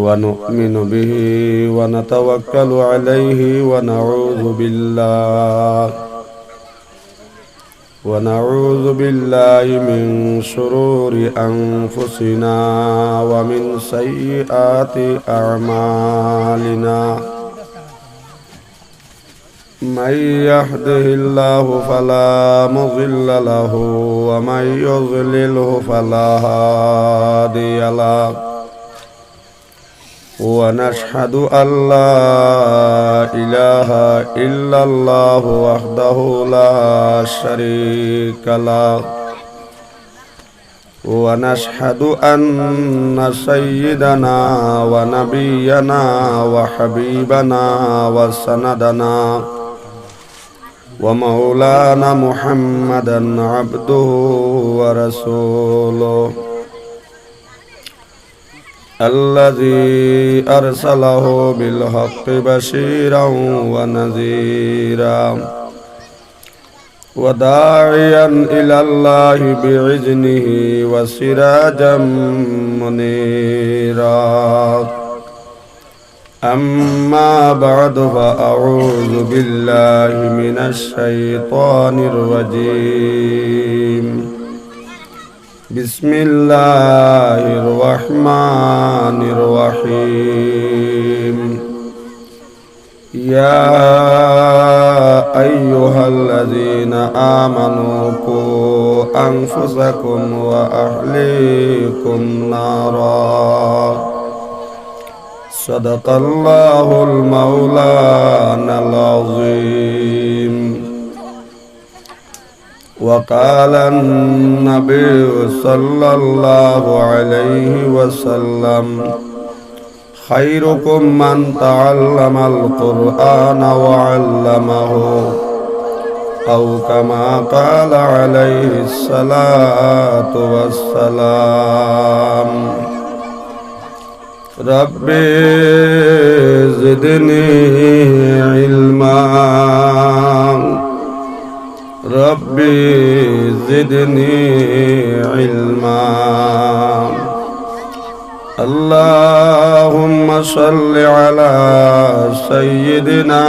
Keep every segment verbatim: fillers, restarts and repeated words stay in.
ونؤمن به ونتوكل عليه ونعوذ بالله ونعوذ بالله من شرور أنفسنا ومن سيئات أعمالنا. من يهده الله فلا مضل له ومن يضلله فلا هادي له. ونشهد أن لا إله إلا الله وحده لا شريك له. ونشهد أن سيدنا ونبينا وحبيبنا وسندنا ومولانا محمدا عبده ورسوله، الذي أرسله بالحق بشيرا ونذيرا وداعيا إلى الله بإذنه وسراجا منيرا. أما بعد، فأعوذ بالله من الشيطان الرجيم. بسم الله الرحمن الرحيم. يا أيها الذين آمنوا قوا أنفسكم وأهليكم نارا. صدق الله المولانا العظيم. وقال النبي صلى الله عليه وسلم: خيركم من تعلم القرآن وعلمه، أو كما قال عليه الصلاة والسلام. رب زدني علما، رب زدني علما. اللهم صل على سيدنا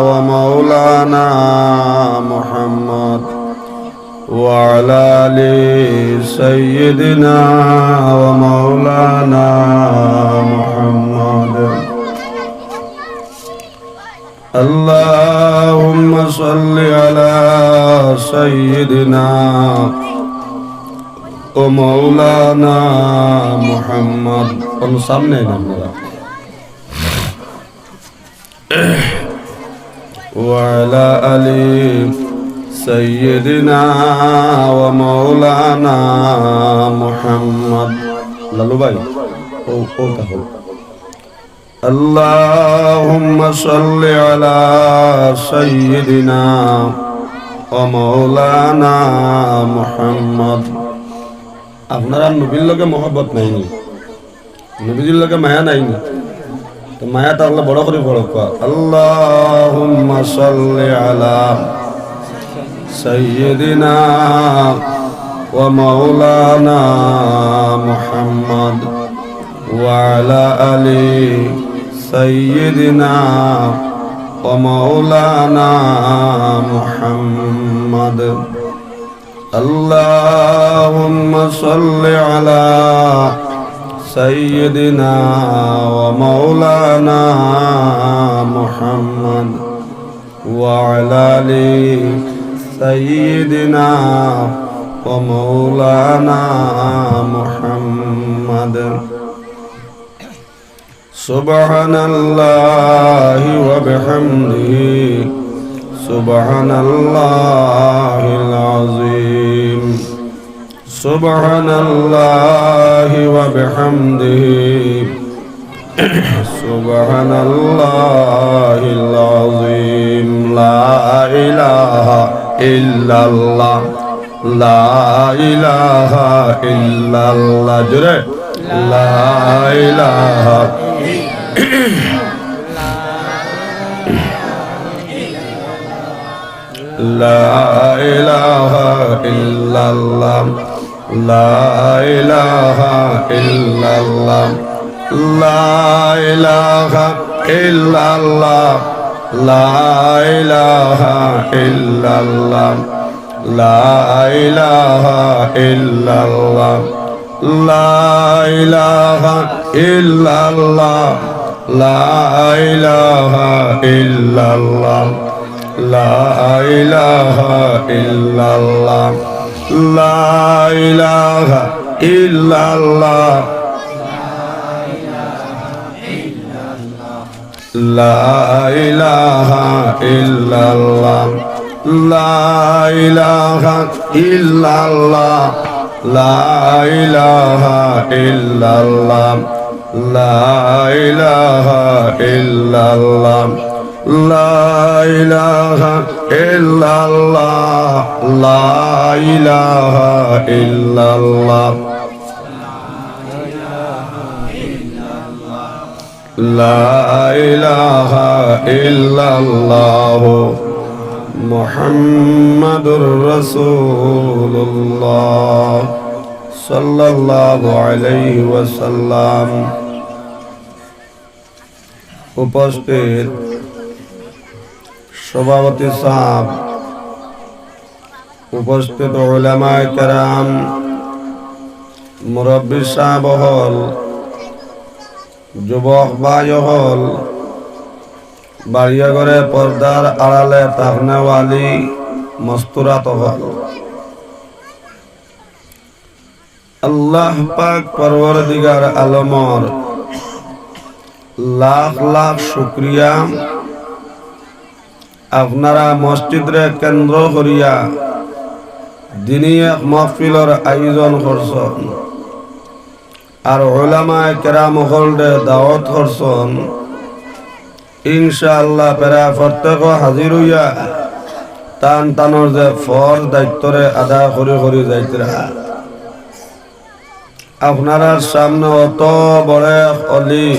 ومولانا محمد وعلى آل سيدنا ومولانا محمد. اللهم صل على سيدنا ومولانا محمد. অনো সামনে আইন আপনারা। وعلى آل سيدنا ومولانا محمد. লালু ভাই, ও, ও কাহো। اللهم صل على سيدنا ومولانا محمد. আপনারার নবীর লগে মহব্বত নাই নি? নবীজির লগে মায়া নাই নি? তো মায়া থাকলে বড় করি পড়উক্কা। اللهم صل على سيدنا ومولانا محمد وعلى آل سيدنا ومولانا محمد. اللهم صل على سيدنا ومولانا محمد وعلى آل سيدنا ومولانا محمد. سبحان الله وبحمده، سبحان الله العظيم، سبحان الله وبحمده، سبحان الله العظيم. لا إله إلا الله. لا إله إلا الله. জোরে। لا إله. لا إله إلا الله. لا إله إلا الله. لا إله إلا الله، لا إله إلا الله، لا إله إلا الله، لا إله إلا الله، لا إله إلا الله، لا إله إلا الله، لا إله إلا الله. لا إله إلا الله، لا إله إلا الله، لا إله إلا الله، لا إله إلا الله، لا إله إلا الله، لا إله إلا الله. لا إله إلا الله محمد رسول الله صلى الله عليه وسلم। উপস্থিত সভাপতি সাহেব, উপস্থিত উলামায়ে কেরাম, মুরব্বী সাহেব অকল, যুবক ভাই অকল, বাড়িয়া ঘরে পর্দার আড়ালে থাকনেওয়ালি মস্তুরাত অকল, আল্লাহ পাক পরওয়ারদিগার আলমর লাখ লাখ শুকরিয়া, আপনারা মসজিদরে কেন্দ্র করিয়া দিনি এক মাহফিলর আয়োজন করছন, আর উলামায়ে কেরাম অকলরে দাওয়াত করছন। ইনশাআল্লাহ, প্রায় প্রত্যেক হাজির অইয়া তান তানর যে ফরজ দায়িত্বরে আদা করি করি যাইতরা। আপনারার সামনে অত বড় এক অলি,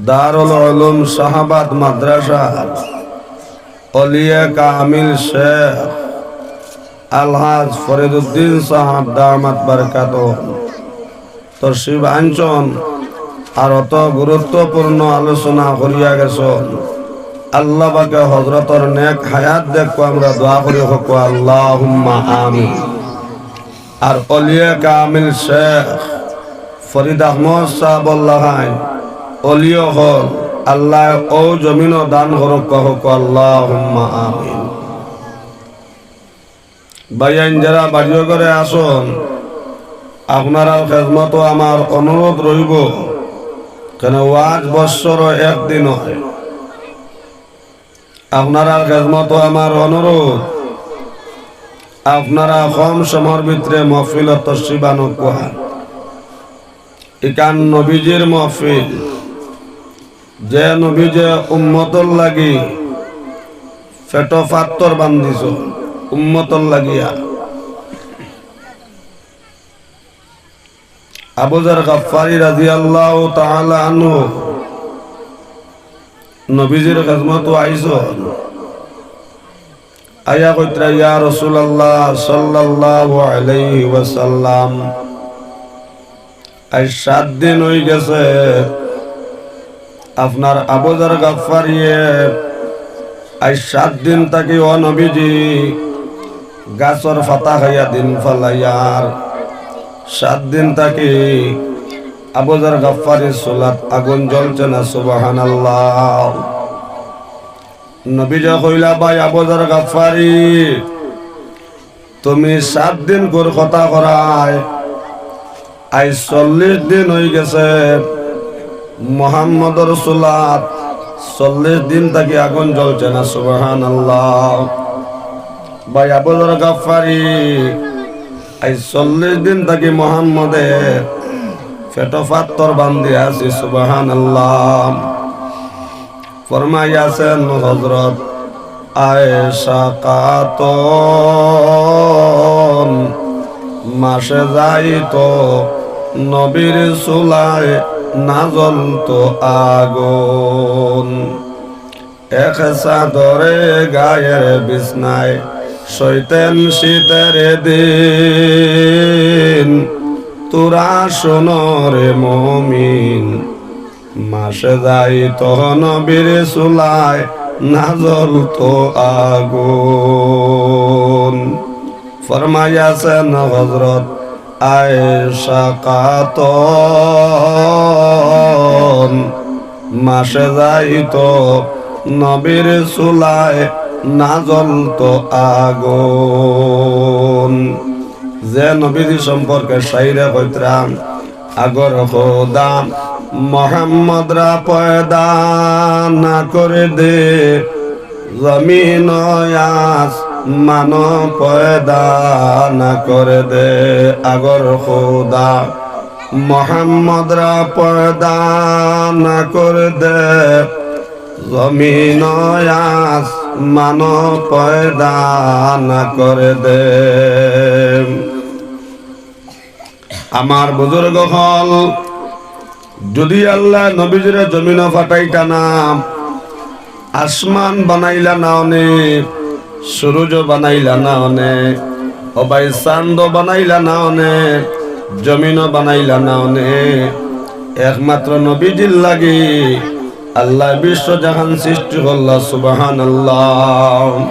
দারুল উলুম শাহাবাদ মাদ্রাসার অলিয়ে কামিল শেখ আলহাজ ফরিদুদ্দিন সাহেব দামাত বারকাতুহুম তশরিফ আনছন, আর অত গুরুত্বপূর্ণ আলোচনা করিয়া গেছন। আল্লাহ পাকে হজরতর নেক হায়াত দেখো, আমরা দোয়া করি, কউক্কা আল্লাহুম্মা আমিন। আর অলিয়ে কামিল শেখ ফরিদ আহমদ সাহেবর লাখান অলি অকল আল্লায় অউ জমিনো দান করউক্কা, কউক্কা আল্লাহুম্মা আমিন। ভাইয়াইন যারা বাড়িও ঘরে আছন, আপনারার খেদমতো আমার অনুরোধ রইবো, কেনে ওয়াজ বৎসরো একদিন অয়। আপনারার খেদমতো আমার অনুরোধ, আপনারা কম সময়র ভিতরে মহফিলো তশরিফ আনউক্কা। ইখান নবীজির মহফিল, যে নবীজিয়ে উম্মতর লাগি পেটো পাত্তর বান্ধিছইন, উম্মতর লাগিয়া। আবু যর গফফারী রাদিয়াল্লাহু তাআলা আনহু নবীজির খেদমতো আইছইন। আইয়া কইতরা, ইয়া রাসূলুল্লাহ সাল্লাল্লাহু আলাইহি ওয়াসাল্লাম, আইজ সাত দিন অইগেছে আপনার আবু যর গফফারিয়ে আইজ সাত দিন থাকি, ও নবীজি, গাছর পাতা খাইয়া দিন ফালাইয়ার। সাত দিন থাকি আবু যর গফফারির চুলাত আগুন জ্বলছে না, সুবহানাল্লাহ। নবীজি কইলা, ভাই আবু যর গফফারি, তুমি সাত দিন কর কথা করায়, আইজ চল্লিশ দিন অইগেছে, মুহাম্মদর চুলাত চল্লিশ দিন থাকি আগুন জ্বলছে না, সুবহানাল্লাহ। ভাই আবু যর গফফারি, আইজ চল্লিশ দিন থাকি মুহাম্মদে পেটো পাত্তর বান্ধিয়া আছি, সুবহানাল্লাহ। ফরমাইয়াছেন হযরত আয়েশা খাতুন, মাসে যাইতো নবীর চুলায় না জ্বলতো আগুন। এক চাদরে গায়ের বিছনায় সইতেন শীতের দিন। তোরা শোনো রে মন জমিন। মাসে যাইতো নবীর চুলায়, না জ্বলতো আগুন। ফরমাইয়াছেন হযরত আয়েশা খাতুন, মাসে যাইতো নবীর চুলায়, না জ্বলতো আগুন। যে নবীজি সম্পর্কে শাইরে কইতরা, আগর খোদা মোহাম্মদরা পয়দা না করে দে, জমিন আসমান পয়দা না করে দে। আগর খোদা মোহাম্মদরা পয়দা না করে দে, জমিন আসমান পয়দা না করে দে। আমার বুজুর্গ অকল, যুদি আল্লায় নবীজিরে জমিনো পাঠাইতা না, আসমান বানাইলা না অনে, সুরুজ বানাইলা না অনে, ও ভাই চান্দ বানাইলা না অনে, জমিনো বানাইলা না অনে, একমাত্র নবীজির লাগি আল্লায় বিশ্ব জাহান সৃষ্টি করলা। সুবহানাল্লাহ।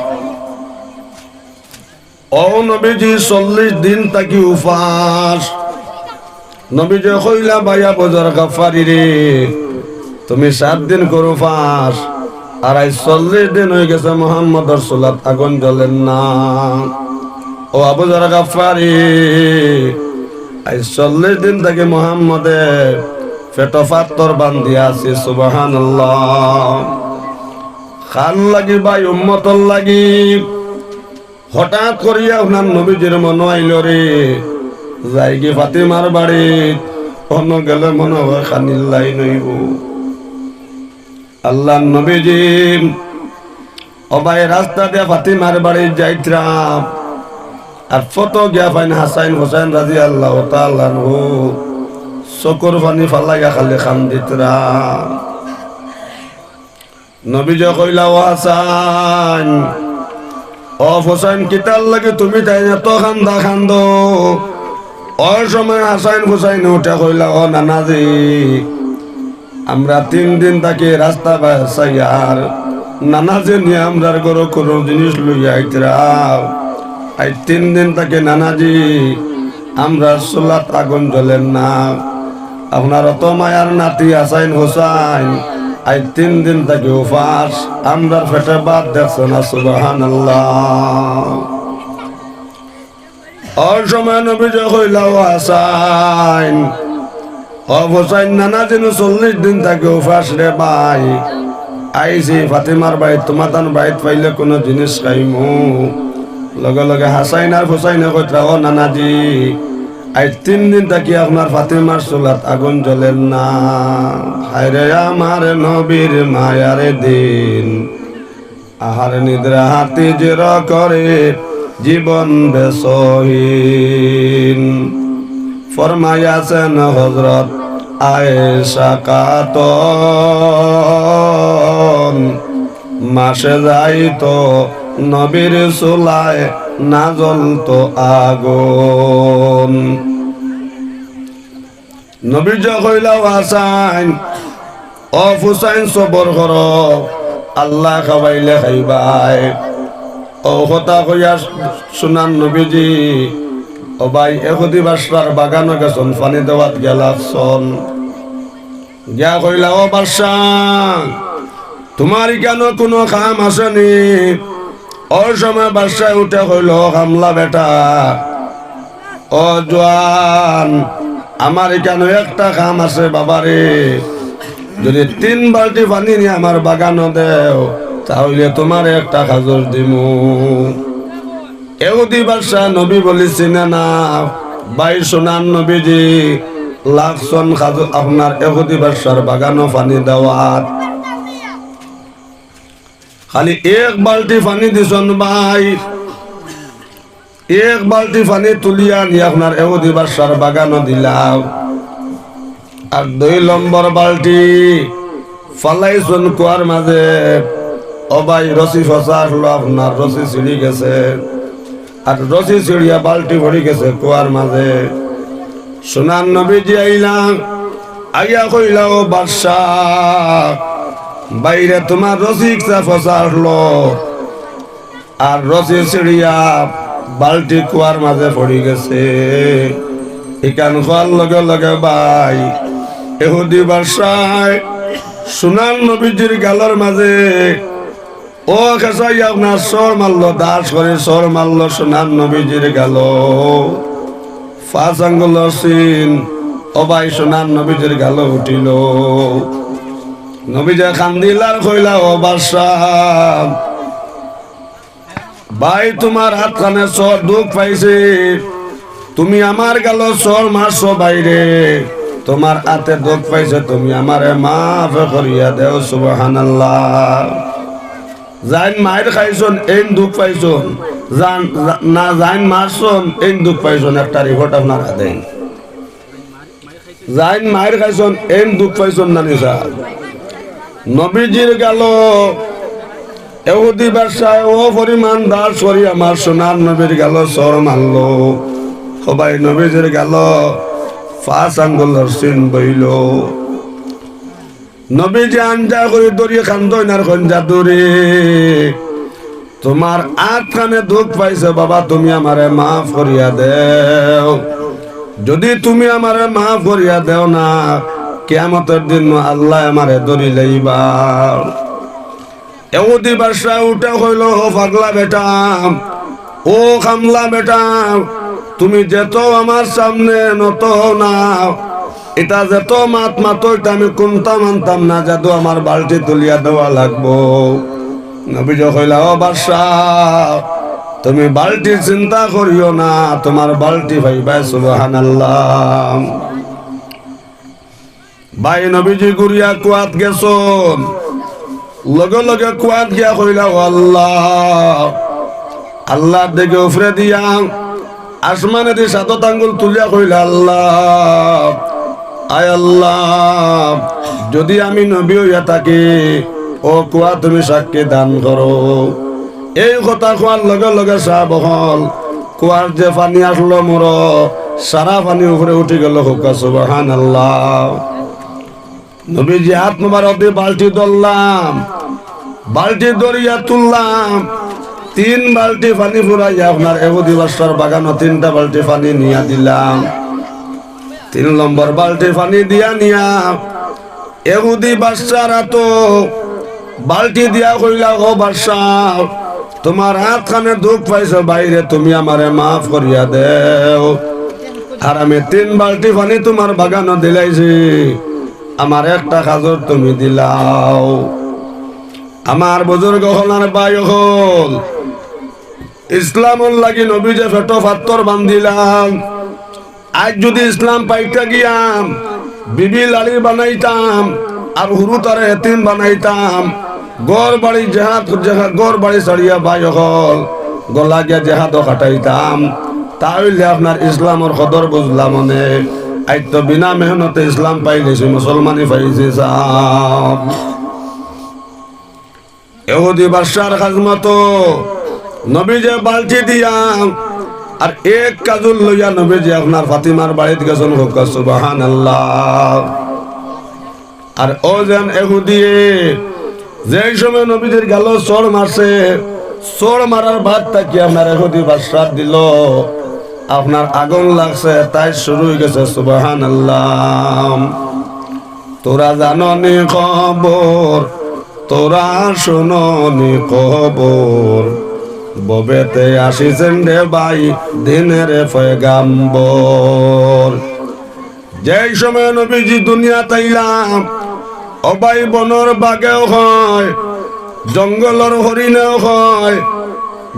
ও নবীজি চল্লিশ দিন থাকি উপাস। নবীজি কইলা, "ভাই আবু যর গাফফারি রে, তুমি সাত দিন করো উপাস, আর আইজ চল্লিশ দিন অইগেছে মোহাম্মদর চুলাত আগুন জ্বলের না।" ও আবু যর গাফফারি, আইজ চল্লিশ দিন থাকি মোহাম্মদে পেটো পাত্থর বান্ধিয়া আছি। সুবহানাল্লাহ। কার লাগি ভাই? উম্মতর লাগি। হঠাৎ করিয়া আপনার নবীজির মনো আইলো রে, যাইগি ফাতিমার বাড়িত, অনো গেলে মনো অয় খানির লাইন অইবো। আল্লার নবীজি ও ভাই রাস্তা দিয়া ফাতিমার বাড়িত যাইতরা, আর পথো গিয়া পাইন হাসাইন হুসাইন রাদিয়াল্লাহু তাআলা আনহু চকুর পানি ফালাইয়া খালি কান্দিতরা। নবীজি কইলা, "ও হাসাইন, ও হুসাইন, কিতার লাগি তুমি তাইন এত কান্দা কান্দো?" ওই সময় হাসাইন হুসাইন উঠে কইলা, "ও নানাজি, আমরা তিন দিন থাকি রাস্তা বায় চাইয়ার, নানাজি নি আমরার ঘরো কুনু জিনিস লইয়া আইতরা, আইজ তিন দিন থাকি নানাজি আমরার চুলাত আগুন জ্বলের না। আপনার অত মায়ার নাতি হাসাইন হুসাইন আইজ তিন দিন থাকি উপাস, আমরার পেটো ভাত দেখছে না।" সুবহানাল্লাহ। ওই সময় নবীজি কইলা, "ও হাসাইন, ও হুসাইন, নানাজি নু চল্লিশ দিন থাকি উপাস রে ভাই। আইছি ফাতিমার বাড়িত, তুমাতান বাড়িত পাইলে কুনু জিনিস খাইমু।" লগে লগে হাসাইন আর হুসাইনে কইতরা, "ও নানাজি, আইজ তিন দিন থাকি আপনার ফাতিমার চুলাত আগুন জ্বলের না। হায়রে আমার নবীর মায়ার দিন, আহার নিদ্রা হাতি জির করে জীবন বেচহীন।" ফরমাইয়াছেন হযরত আয়েশা খাতুন, "মাসে যাইতো নবীর চুলায়, না জ্বলতো আগুন।" নবীজি কইলা, "ও হাসাইন, ও হুসাইন, সবর করো, আল্লায় খাওয়াইলে খাইবায়।" অউ কথা কইয়া সোনার নবীজি, ও ভাই, এহুদি বাদশার বাগানো গেছইন, পানি দেওয়াত গিয়া লাগছইন। গিয়া কইলা, "ও বাদশা, তুমার ইকানো কুনু কাম আছে নি?" অউ সময় বাদশায় উঠে কইলো, "ও কামলা বেটা, ও জোয়ান, আমার ইকানো একটা কাম আছে বাবারে, যুদি তিন বালটি পানি নি আমার বাগানো দেও, তা অইলে তুমারে একটা খাজুর দিমু।" এহুদি বাদশা নবী বলি চিনে না, ভাই সোনার নবীজি, লাগছইন খাজু-, আপনার এহুদি বাদশার বাগানো পানি দেওয়াত। খালি এক বালটি পানি দিছইন ভাই, এক বালটি পানি তুলিয়া আনি আপনার এহুদি বাদশার বাগানো দিলাও। আর দুই নম্বর বালটি ফালাইছইন কুয়ার মাঝে। ও ভাই, রশি ফসা আসলো আপনার, রশি ছিড়ি গেছে। আর রশি ছিড়িয়া বালটি পড়ি গেছে কুয়ার মাঝে। সোনার নবীজি আইলা, আইয়া কইলা, "ও বাদশা, বাইরে তুমার রশি ইকটা ফসাছলো, আর রশি ছিড়িয়া বালটি কুয়ার মাঝে পড়ি গেছে।" ইখান কওয়ার লগে লগে ভাই, এহুদি বাদশায় সোনার নবীজির গালর মাঝে ও খেসাইয়া আপনার চড় মারলো, দাস করি চড় মারলো সোনার নবীজির গালো। পাঁচ আঙ্গুলর চিন, ও ভাই, সোনার নবীজির গালো উঠিল। নবীজি কান্দিলা আর কইলা, "ও বাদশা, ভাই, তুমার আতখানে চড় দুখ পাইছে, তুমি আমার গালো চড় মারছো বাইরে, তুমার আতে দুখ পাইছে, তুমি আমারে মাফ করিয়া দেও।" সুবহানাল্লাহ। যাইন মাইর খাইছন, এইন দুখ পাইছন, যান, যা-, না যাইন মারছন, এইন দুখ পাইছন, একটা রিপোর্ট আপনার হাতে। যাইন মাইর খাইছন, এইন দুখ পাইছন না নি সাব? নবীজির গালো এহুদি বাদশায় ও পরিমাণ দাস করি আমার সোনার নবীর গালো চড় মারলো। ও ভাই, নবীজির গালো পাঁচ আঙ্গুলর চিন বইল। নবীজি আঞ্জা করি দড়ি কান্দইন আর কইন, "জাদুরে, তুমার আতখানে দুখ পাইছে বাবা, তুমি আমারে মাফ করিয়া দেও। যদি তুমি আমারে মাফ করিয়া দেও না, কিয়ামতর দিন আল্লায় আমারে ধরি লইবা।" এহুদি বাদশা উঠে কইল, "ও পাগলা বেটা, ও কামলা বেটা, তুমি যেত আমার সামনে নত অও না, ইতা যেত মাত মাতো, ইতা আমি কুনতা মানতাম না, জাদু আমার বালটি তুলিয়া দেওয়া লাগবো।" নবীজি কইলা, "ও বাদশা, তুমি বালটির চিন্তা করিও না, তুমার বালটি পাইবায়।" সুবহানাল্লাহ। ভাই, নবীজি ঘুরিয়া কুয়াত গেছন, লগে লগে কুয়াত গিয়া কইলা, "ও আল্লাহ।" আল্লাহর দিকে উফরে দিয়া আসমানেদি সাতত আঙ্গুল তুলিয়া কইলা, "আল্লাহ, আয় আল্লাহ, যদি আমি নবী অইয়া থাকি, ও কুয়া তুমি সাক্ষী দান করো।" এই কথা কওয়ার লগে লগে সাব অকল, কুয়ার যে পানি আছলো মুরো, সারা পানি উপরে উঠি গেল। কউক্কা সুবহানাল্লাহ। নবীজি আত মুবারক দি বালটি ধরলাম, বালটি ধরিয়া তুললাম, তিন বালটি পানি ফুরাইয়া আপনার এহুদি বাদশার বাগানো তিনটা বালটি পানি নিয়া দিলাম। তিন নম্বর বালটি পানি দিয়া নিয়া এহুদি বাদশার আতো বালটি দিয়া কইলা, "ও বাদশা, তুমার আতখানে দুখ পাইছে বাইরে, তুমি আমারে মাফ করিয়া দেও। আর আমি তিন বালটি পানি তুমার বাগানো দিলাইছি, আমার একটা খাজুর তুমি দিলাও।" আমার বুজুর্গ অকল আর ভাই অকল, ইসলামর লাগি নবীজি পেটো পাত্থর বান্ধিলাম। আইজ যদি ইসলাম পাইতা গিয়াম, বিবি লাড়ি বানাইতাম, আর হুরুতারে এতিম বানাইতাম, ঘর বাড়ি জেহাদ, জেহাদ, ঘর বাড়ি ছাড়িয়া ভাই অকল, গলা গিয়া জেহাদো খাটাইতাম, তা অইলে আপনার ইসলামর কদর বুঝলাম অনে। আইজ তো বিনা মেহনতে ইসলাম পাইলিছি, মুসলমানি পাইছি সাব। এহুদি বাদশার খাজমতো নবীজি বালটি দিয়া আর এক খাজুর লইয়া নবীজি আপনার ফাতিমার বাড়িত গেছন। কউক্কা সুবহানাল্লাহ। আর ও যেন এহুদিয়ে যেই সময় নবীজির গালো চড় মারছে, চড় মারার বাদ থাকি আপনার এহুদি বাদশার দিলো আপনার আগুন লাগছে, তাই শুরু অই গেছে। সুবহানাল্লাহ। তোরা জানো নি খবর, তোরা শুনো নি খবর, ববেতে আসিছেন রে ভাই দিনের পয়গাম্বর। যেই সময় নবীজি দুনিয়াত আইলাম, ও ভাই, বনর বাঘেও কয়, জঙ্গলর হরিণেও কয়,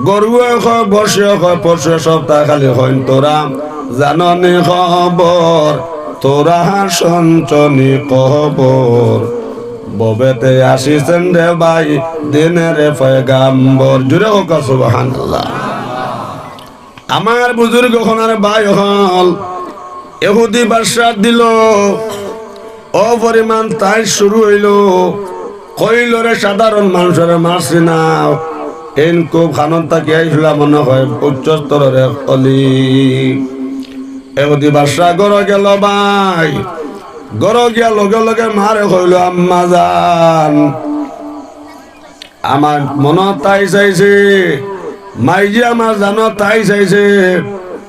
গরুয়ে কয়, বসে কয়, পশু সবতা খালি কইন, তোরা জানো নি খবর, তোরা শুনছো নি খবর, ববেতে আসিছেন রে ভাই দিনের পয়গাম্বর। জুরে কউক্কা সুবহানাল্লাহ। আমার বুজুর্গ অকল আর ভাই অকল, এহুদি বাদশার দিলো অপরিমাণ তাইশ শুরু অইলো। কইলো রে, সাধারণ মানষরে মারছি না, এইন খুব খানত থাকি আইছলা মনো কয়, উচ্চ স্তরর এক অলি। এহুদি বাদশা ঘরো গেলো ভাই, ঘরো গিয়া লগে লগে মারে কইল, "আম্মা জান, আমার মনো তাই চাইছে, মাইজি আমার জানো তাই চাইছে,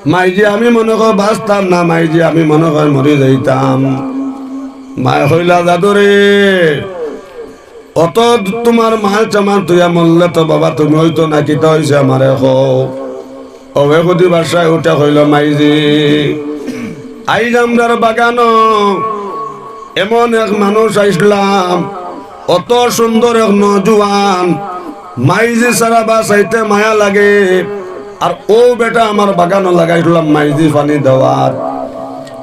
মাইজি আমি মনো কয় বাঁচতাম না, মাইজি আমি মনো কয় মরি যাইতাম।" মায়ে কইলা, "জাদু রে, অত তুমার মাল সামান থইয়া মরলে তো বাবা তুমি অইতো না, কিতা অইছে আমারে কও।" অউ এহুদি বাদশায় উঠা কইল, "মাইজি, আইজ আমরার বাগানো এমন এক মানুষ আইছলাম, অত সুন্দর এক নওজোয়ান, মাইজি ছাড়া বা চাইতে মায়া লাগে, আর অউ বেটা আমার বাগানো লাগাইছলাম মাইজি পানি দেওয়ার,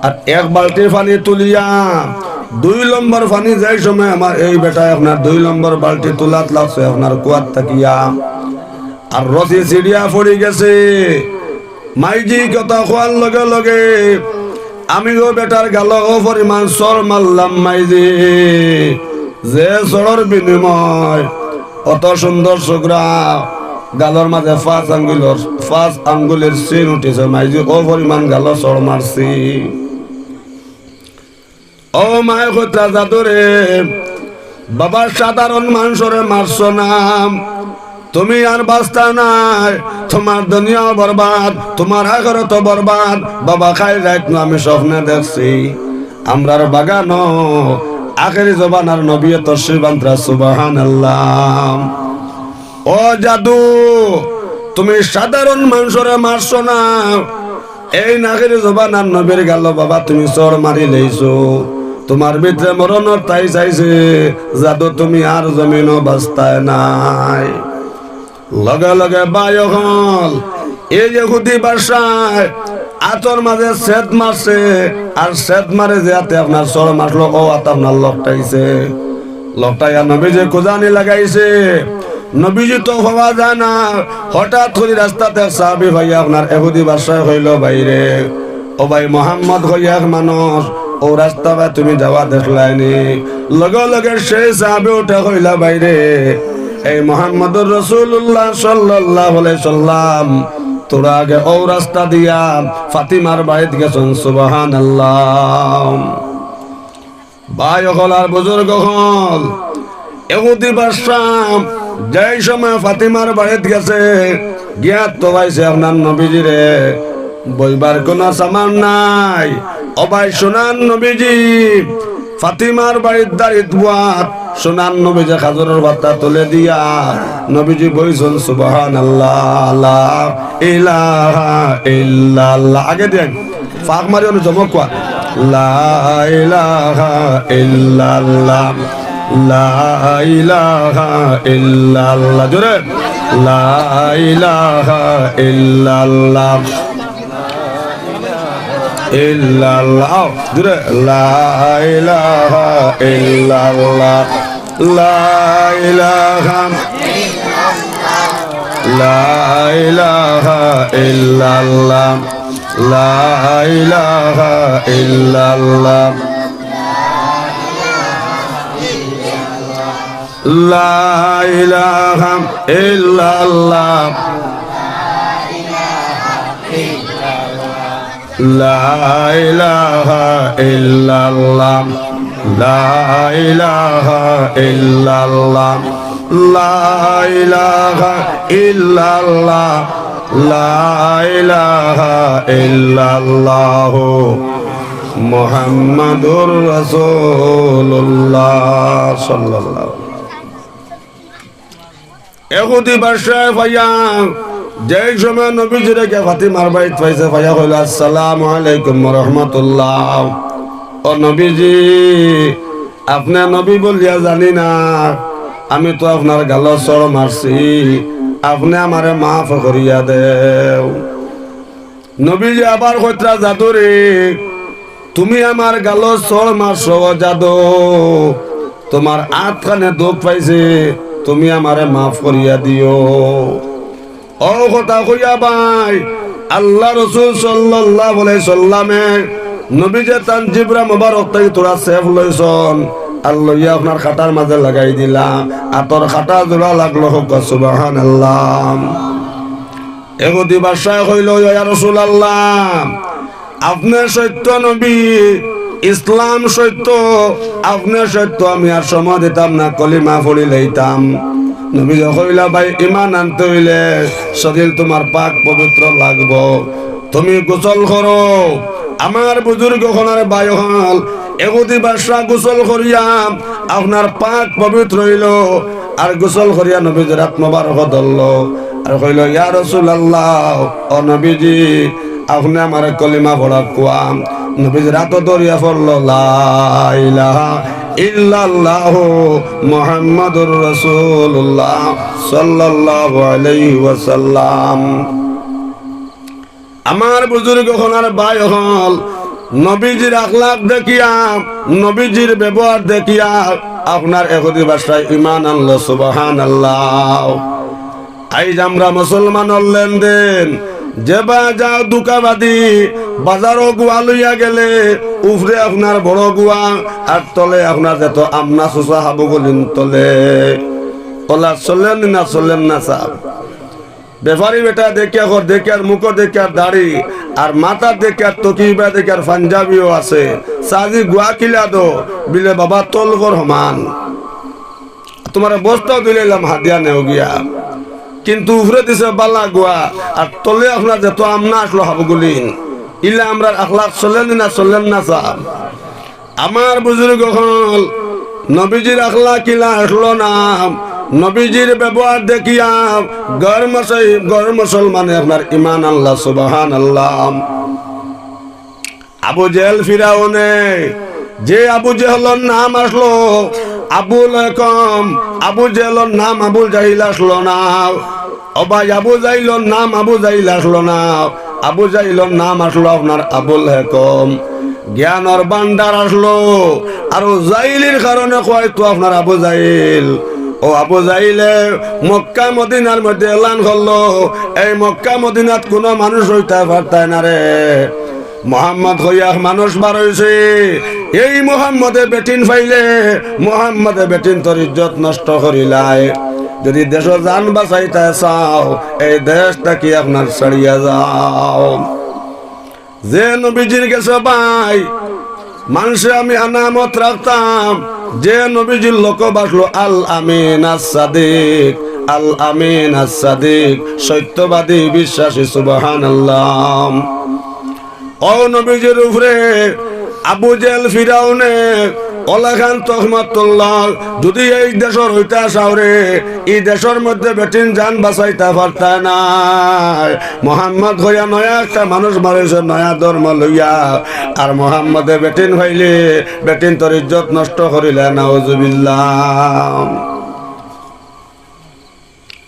আর এক বালটি পানি তুলিয়া দুই নম্বর পানি যেই সময় আমার এই বেটা আপনার দুই নম্বর বালটি তুলাত লাগছে আপনার কুয়াত থাকিয়া, আর রশি ছিড়িয়া পড়ি গেছে।" মাইজি কথা কওয়ার লগে লগে আমি অউ বেটার গালো অউ পরিমাণ চড় মারলাম মাইজি, যে চড়র বিনিময় অত সুন্দর ছোকরা গালর মাঝে পাঁচ আঙ্গুলর, পাঁচ আঙ্গুলর চিন উঠিছে, মাইজি অউ পরিমাণ গালো চড় মারছি। ও মায় কইতরা, "জাদু রে, বাবা সাধারণ মানষরে মারছো না, তুমি আর বাঁচতায় নায়, তুমার দুনিয়াও বরবাদ, তুমার আখেরাতও বরবাদ। বাবা কাইল রাইত নু আমি স্বপ্নে দেখছি, আমরার বাগানো আখেরি জমানার নবীয়ে তশরিফ আনতরা।" সুবহানাল্লাহ। ও জাদু, তুমি সাধারণ মানষরে মারছো না, এই আখেরি জমানার নবীর গালো বাবা তুমি চড় মারিলাইছো, তুমার ভিতরে মরণর তাই চাইছে, জাদু তুমি আর জমিনো বাঁচতায় নায়। লগে লগে ভাই অকল, এই ইহুদি বাদশায় আতর মাঝে ছেদ মারছে, আর ছেদ মারে যে আতে আপনার চড় মারলো, অউ আত আপনার লটকাইছে। লটকাইয়া নবীজির খুজানি লাগাইছে। নবীজি তো পাওয়া যায় না। হঠাৎ করি রাস্তাত এক সাহাবী পাইয়া আপনার ইহুদি বাদশায় কইলো, "ভাইরে, ও ভাই মোহাম্মদ কইয়া এক মানুষ, অউ রাস্তা বায় তুমি যাওয়া দেখলায়নি?" লগে লগে সেই সাহাবী উঠা কইলা, "ভাইরে, এই মোহাম্মদুর রাসূলুল্লাহ সাল্লাল্লাহু আলাইহি সাল্লাম থুড়া আগে অউ রাস্তা দিয়া ফাতিমার বাড়িত গেছইন।" সুবহানাল্লাহ। ভাই অকল আর বুজুর্গ অকল, ইহুদি বাদশা যেই সময় ফাতিমার বাড়িত গেছে, গিয়া তো পাইছে আপনার নবীজিরে, বইবার কুনু সামান নাই। ও ভাই, সোনার নবীজি ফাতিমার বাড়ির দাড়িত বওয়াত, সোনার নবীজি খাজুরর পাতা তুলে দিয়া নবীজি বইছইন। সুবহানাল্লাহ, লা ইলাহা ইল্লাল্লাহ। আগে দিয়া ফাঁক মারি অনো জমক কওয়া। লা ইলাহা ইল্লাল্লাহ, লা ইলাহা ইল্লাল্লাহ। জোরে। লা ইলাহা ইল্লাল্লাহ, ইল্লাল্লাহ। আও, জোরে। লা ইলাহা ইল্লাল্লাহ, লা ইলাহা, লা ইলাহা ইল্লাল্লাহ। লা ইলাহা ইল্লাল্লাহ। লা ইলাহা ইল্লাল্লাহ। লা ইলাহা ইল্লাল্লাহ। লা ইলাহা ইল্লাল্লাহ। লা ইলাহা ইল্লাল্লাহ। লা ইলাহা ইল্লাল্লাহু মুহাম্মাদুর রাসূলুল্লাহ সাল্লাল্লাহু। ইহুদি বাদশায় পাইয়া, যেই সময় নবীজিরে গিয়া ফাতিমার বাড়িত পাইছে, পাইয়া কইল, "আসসালামু আলাইকুম ওয়া রাহমাতুল্লাহ। ও নবীজি, আপনে নবী বলিয়া জানি না, আমি তো আপনার গালো চড় মারছি, আপনে আমারে মাফ করিয়া দেও।" নবীজি আবার কইতরা, "জাদু রে, তুমি আমার গালো চড় মারছো, ও জাদু, তুমার আতখানে দুখ পাইছি, তুমি আমারে মাফ করিয়া দিও।" অউ কথা কইয়া ভাই, আল্লার রসুল সাল্লাল্লাহু আলাইহি সাল্লামে নবীজির তান জিব্রা মোবারক থাকি থুড়া ছেপ লইছইন, আর লইয়া আপনার কাটার মাঝে লাগাই দিলা, আতর কাটা জোড়া লাগলো, কউক্কা সুবহানাল্লাহ। ইহুদি বাদশায় কইল, "ইয়া রাসূলুল্লাহ, আপনে সত্য নবী, ইসলাম সত্য, আপনে সত্য, আমি আর সময় দিতাম না, কলিমা পড়ি লইতাম। নবীজি কইলা, ভাই, ইমান আনতে অইলে শরীর তুমার পাক পবিত্র লাগবো। তুমি গোসল করো। আমার বুজুর্গ অকল আর ভাই অকল, এহুদি বাদশা গোসল করিয়া আপনার পাক পবিত্র অইলো, আর গোসল করিয়া নবীজির আত মোবারক ধরলো, আর কইলো, ইয়া রাসূলুল্লাহ, ও নবীজি, আপনে আমারে কলিমা পড়া কওয়া। নবীজির আতো ধরিয়া পড়লো, লা ইলাহা ইল্লাল্লাহু মুহাম্মাদুর রাসূলুল্লাহ সাল্লাল্লাহু আলাইহি ওয়াসাল্লাম। আমার বুজুর্গ অকল আর ভাই অকল, নবীজির আখলাক দেখিয়া, নবীজির ব্যবহার দেখিয়া আপনার এহুদি বাদশায় ইমান আনলো, সুবহানাল্লাহ। আইজ আমরা মুসলমানর লেনদেন, যেবায় যাও ধুকাবাজি, বাজারো গুয়া লইয়া গেলে উপরে আপনার বড় গুয়া, আর তলে আপনার যত আমনা সুসা হাবুগুলিন তলে। অলা চলের নি না চলের না সাব? বেপারি বেটা দেখিয়া কর, দেখিয়ার মুখো দেখিয়ার দাড়ি, আর মাথাত দেখিয়ার টুপি বা দেখিয়ার পাঞ্জাবিও আছে। চাচি গুয়া কিলা দেও, বিলে বাবা তলকর সমান। তুমারে বস্তাও দিলাইলাম হাদিয়া নেও গিয়া, কিন্তু উপরে দিছে বালা গুয়া, আর তলে আপনার যত আমনা আছলো হাবুগুলিন। ইলা আমরার আখলাক চলের নি না চলের না সাব? আমার বুজুর্গ অকল, নবীজির আখলাক কিলা আছলো না, নবীজির ব্যবহার দেখিয়া ঘর মুসল-, ঘর মুসলমানে আপনার ইমান আনলা, সুবহানাল্লাহ। আবু জেহেল ফিরাউনে, যে আবু জেহেলর নাম আছলো আবুল হেকম, আবু জেহেলর নাম আবুল জাহিল আছলো না। ও ভাই, আবু জাহিলর নাম আবু জাহিল আছলো না, আবু জাহিলর নাম আছলো আপনার আবুল হেকম। জ্ঞানর ভান্ডার আছলো, আর অউ জাহিলির কারণে কওয়াইতো আপনার আবু জাহিল। অউ আবু জাহিলে মক্কা মদিনার মধ্যে এলান করলো, এই মক্কা মদিনাত কুনু মানুষ রইতা পারতায় না রে। মোহাম্মদ কইয়া মানুষ বার অইছে, এই মোহাম্মদে বেটিন পাইলে মোহাম্মদে বেটিনতর ইজ্জত নষ্ট করিলায়। যদি দেশো জান বাঁচাইতা চাও, এই দেশ থাকি আপনার ছাড়িয়া যাও। যে নবীজির গেছে ভাই, মানষে আমি আনামত রাখতাম, যে নবীজির লকব আছলো আল আমিন আস সাদিক, আল আমিন আস সাদিক, সত্যবাদী বিশ্বাসী, সুবহানাল্লাহ। অউ নবীজির উপরে আবু জেহেল ফিরাউনে অলাখান তহমত তুললা। যদি এই দেশো রইতা চাও রে, ই দেশর মধ্যে বেটিন জান বাঁচাইতা পারতায় নায়। মোহাম্মদ কইয়া নয়া একটা মানুষ বার অইছে, নয়া ধর্ম লইয়া। আর মোহাম্মদে বেটিন পাইলে বেটিনতর ইজ্জত নষ্ট করিলায়, নাউজুবিল্লাহ।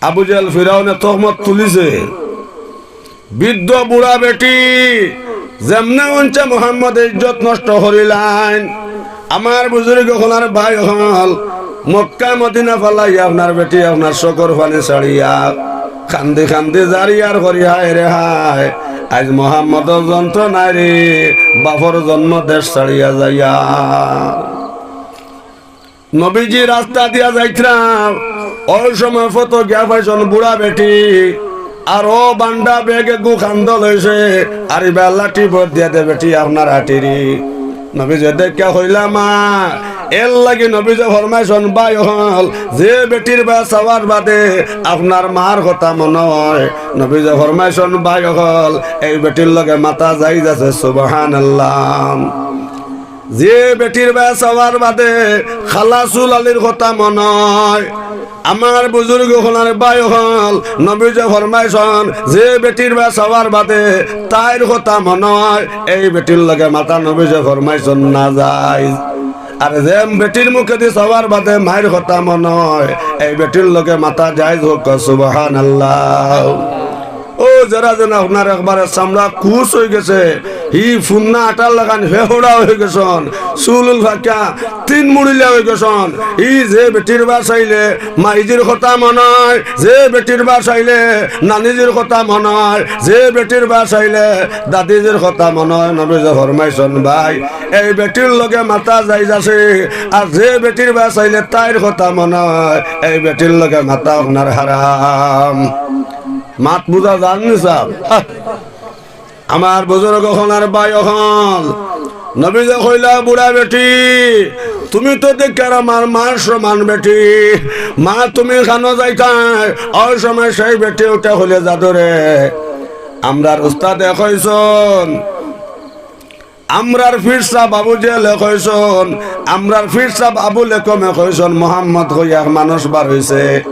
আবু জেহেল ফিরাউনে তহমত তুলিছে, বৃদ্ধ বুড়া বেটি, যেমনে হুনছে মোহাম্মদে ইজ্জত নষ্ট করিলাইন। আমার বুজুর্গ অকল আর ভাই অকল, মক্কা মদিনা ফালাইয়া আপনার বেটি আপনার চকুর পানি ছাড়িয়া কান্দি কান্দি যার আর করি, হায় রে হায়, আইজ মোহাম্মদর যন্ত্রণায় রে, বাপর জন্ম দেশ ছাড়িয়া যাইয়া। নবীজি রাস্তা দিয়া যাইতরা, অউ সময় পথো গিয়া পাইছন বুড়া বেটি, আর অউ বান্ডা বেগে গু কান্দো লইছে, আর ইবায় লাঠি ভর দিয়া দে বেটি আপনার আটিরি। নবীজি দেখিয়া কইলা, মা, এরলাগি নবীজি ফরমাইছন, ভাই অকল, যে বেটির বায় চাওয়ার বাদে আপনার মার কথা মনো অয়, নবীজি ফরমাইছন, ভাই অকল, এই বেটির লগে মাতা জায়েজ আছে, সুবহানাল্লাহ। যে বেটির বায় চাওয়ার বাদে খালা চুল আলীর কথা মনো অয়, আমার বুজুর্গ অকল আর ভাই অকল, নবীজি ফরমাইছন, যে বেটির বায় চাওয়ার বাদে তাইর কথা মনো অয়, এই বেটির লগে মাতা নবীজি ফরমাইছন নাজায়েজ। আর যে বেটির মুখেদি চাওয়ার বাদে মাইর কথা মনো অয়, এই বেটির লগে মাতা জায়েজ, কউক্কা সুবহানাল্লাহ। ও যারা যেন আপনার একবারে চামড়া কুচ অইগেছে, হি ফুন্না আটার লাখান হেহুড়া অইগেছন, চুল উল ফাকা তিন মুড়িলা অইগেছন, ই যে বেটির বায় চাইলে মাইজির কথা মনো অয়, যে বেটির বায় চাইলে নানিজির কথা মনো অয়, যে বেটির বায় চাইলে দাদিজির কথা মনো অয়, নবীজি ফরমাইছন, ভাই, এই বেটির লগে মাতা জায়েজ আছে, আর যে বেটির বায় চাইলে তাইর কথা মনো অয়, এই বেটির লগে মাতা আপনার হারাম। মাত বুঝা যার নি সাব? আমার বুজুর্গ অকল আর ভাই অকল, নবীজি কইলা, "বুড়া বেটি, তুমি তো দেখার আমার মার সমান বেটি, মা তুমি কানো যাইতায়?" অউ সময় সেই বেটি উঠা কইলে, "জাদু রে, আমরার উস্তাদে কইছইন, আমরার পীর সাব আবু জেলে কইছইন, আমরার পীর সাব আবু লেকমে কইছইন, মোহাম্মদ কইয়া এক মানুষ বার অইছে,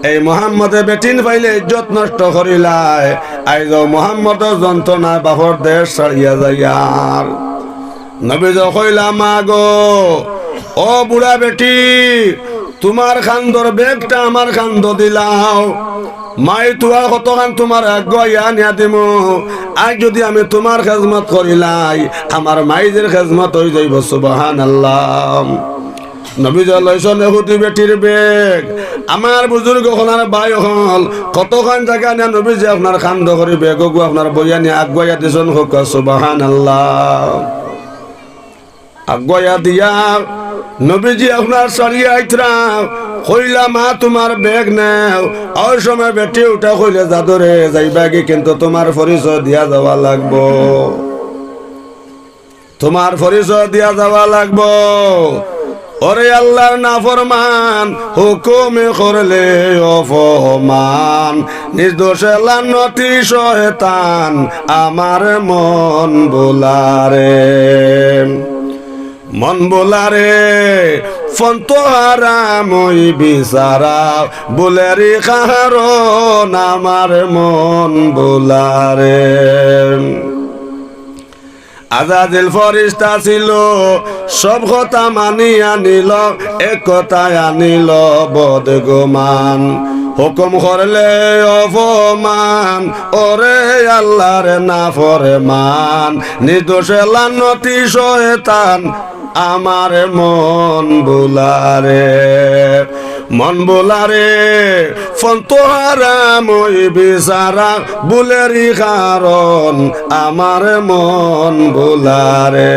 এই মোহাম্মদে বেটিন পাইলে ইজ্জত নষ্ট করিলায়, আইজ অউ মোহাম্মদর যন্ত্রণায় বাপর দেশ ছাড়িয়া যাইয়ার।" নবীজি কইলা, "মা গো, ও বুড়া বেটি, তুমার কান্দর ব্যাগটা আমার কান্দো দিলাও। মাই তুয়া কতখান তুমার আগুয়াইয়া আনিয়া দিমু। আইজ যুদি আমি তুমার খেজমত করিলাই, আমার মাইজের খেজমত অই যাইবো।" সুবহানাল্লাহ। নবীজি লইছইন এহুদি বেটির ব্যাগ। আমার বুজুর্গ অকল আর ভাই অকল, কতখান জাগা নিয়া নবীজি আপনার কান্দো করি ব্যাগ অগু আপনার বইয়া নিয়া আগুয়াইয়া দিছইন, কউক্কা সুবহানাল্লাহ। আগুয়াইয়া দিয়া নবীজি আপনার ছাড়িয়া আইতরা, কইলা, "মা তুমার ব্যাগ নেও।" অউ সময় বেটি উঠা কইলে, "জাদু রে, যাইবাগি কিন্তু তুমার পরিচয় দিয়া যাওয়া লাগবো।" তুমার পরিচয় দিয়া যাওয়া লাগবো। ওরে আল্লার নাফরমান, হুকুম করলে অপমান, নিজ দোষে লানতি শয়তান, আমার মন ভোলারে। মন ভোলারে, ফন্ত হারাম অই বিচারা, ভুলেরই কারণ আমার মন ভোলারে। আজাজিল ফরিস্তা ছিল, সব কথা মানিয়া নিল, এক কথায় আনিল বদগুমান। হুকুম করলে অপমান, ওরে আল্লার নাফরমান, নিজ দোষে লানতি শয়তান, আমার মন ভোলারে। মন ভোলারে, ফন্ত হারাম অই বিচারা, ভুলেরই কারণ আমার মন ভোলারে।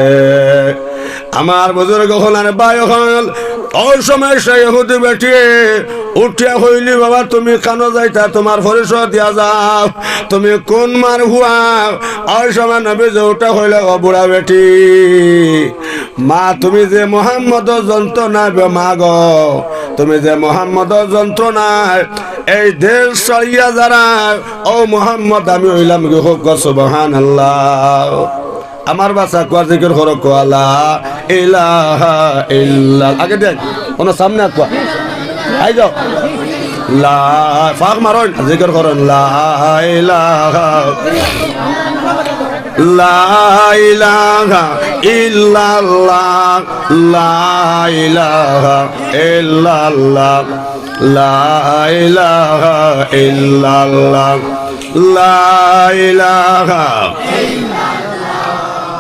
আমার বুজুর্গ অকল আর ভাই অকল, অউ সময় সেই ইহুদি বেটিয়ে উঠিয়া কইলি, "বাবা, তুমি কানো যাইতা? তুমার পরিচয় দিয়া যাও, তুমি কুন মার ফুয়া?" অউ সময় নবীজি উঠা কইলা, "ও বুড়া বেটি, মা, তুমি যে মোহাম্মদর যন্ত্রণায় বে মা গো, তুমি যে মোহাম্মদর যন্ত্রণায় এই দেশ ছাড়িয়া যারা, অউ মোহাম্মদ আমি অইলামগি।" কউক্কা সুবহানাল্লাহ। আমার বাসা কুয়া জিকির করো, কুয়া লা ইলাহা ইল্লাল-, আগে দেন, ওনার সামনে কুয়া। আই যাও। লা, ফাঁক মারইন, জিকির করইন। লা ইলাহা, লা ইলাহা ইল্লাল্লাহ, লা ইলাহা ইল্লাল্লাহ, লা ইলাহা ইল্লাল্লাহ, লা ইলাহা,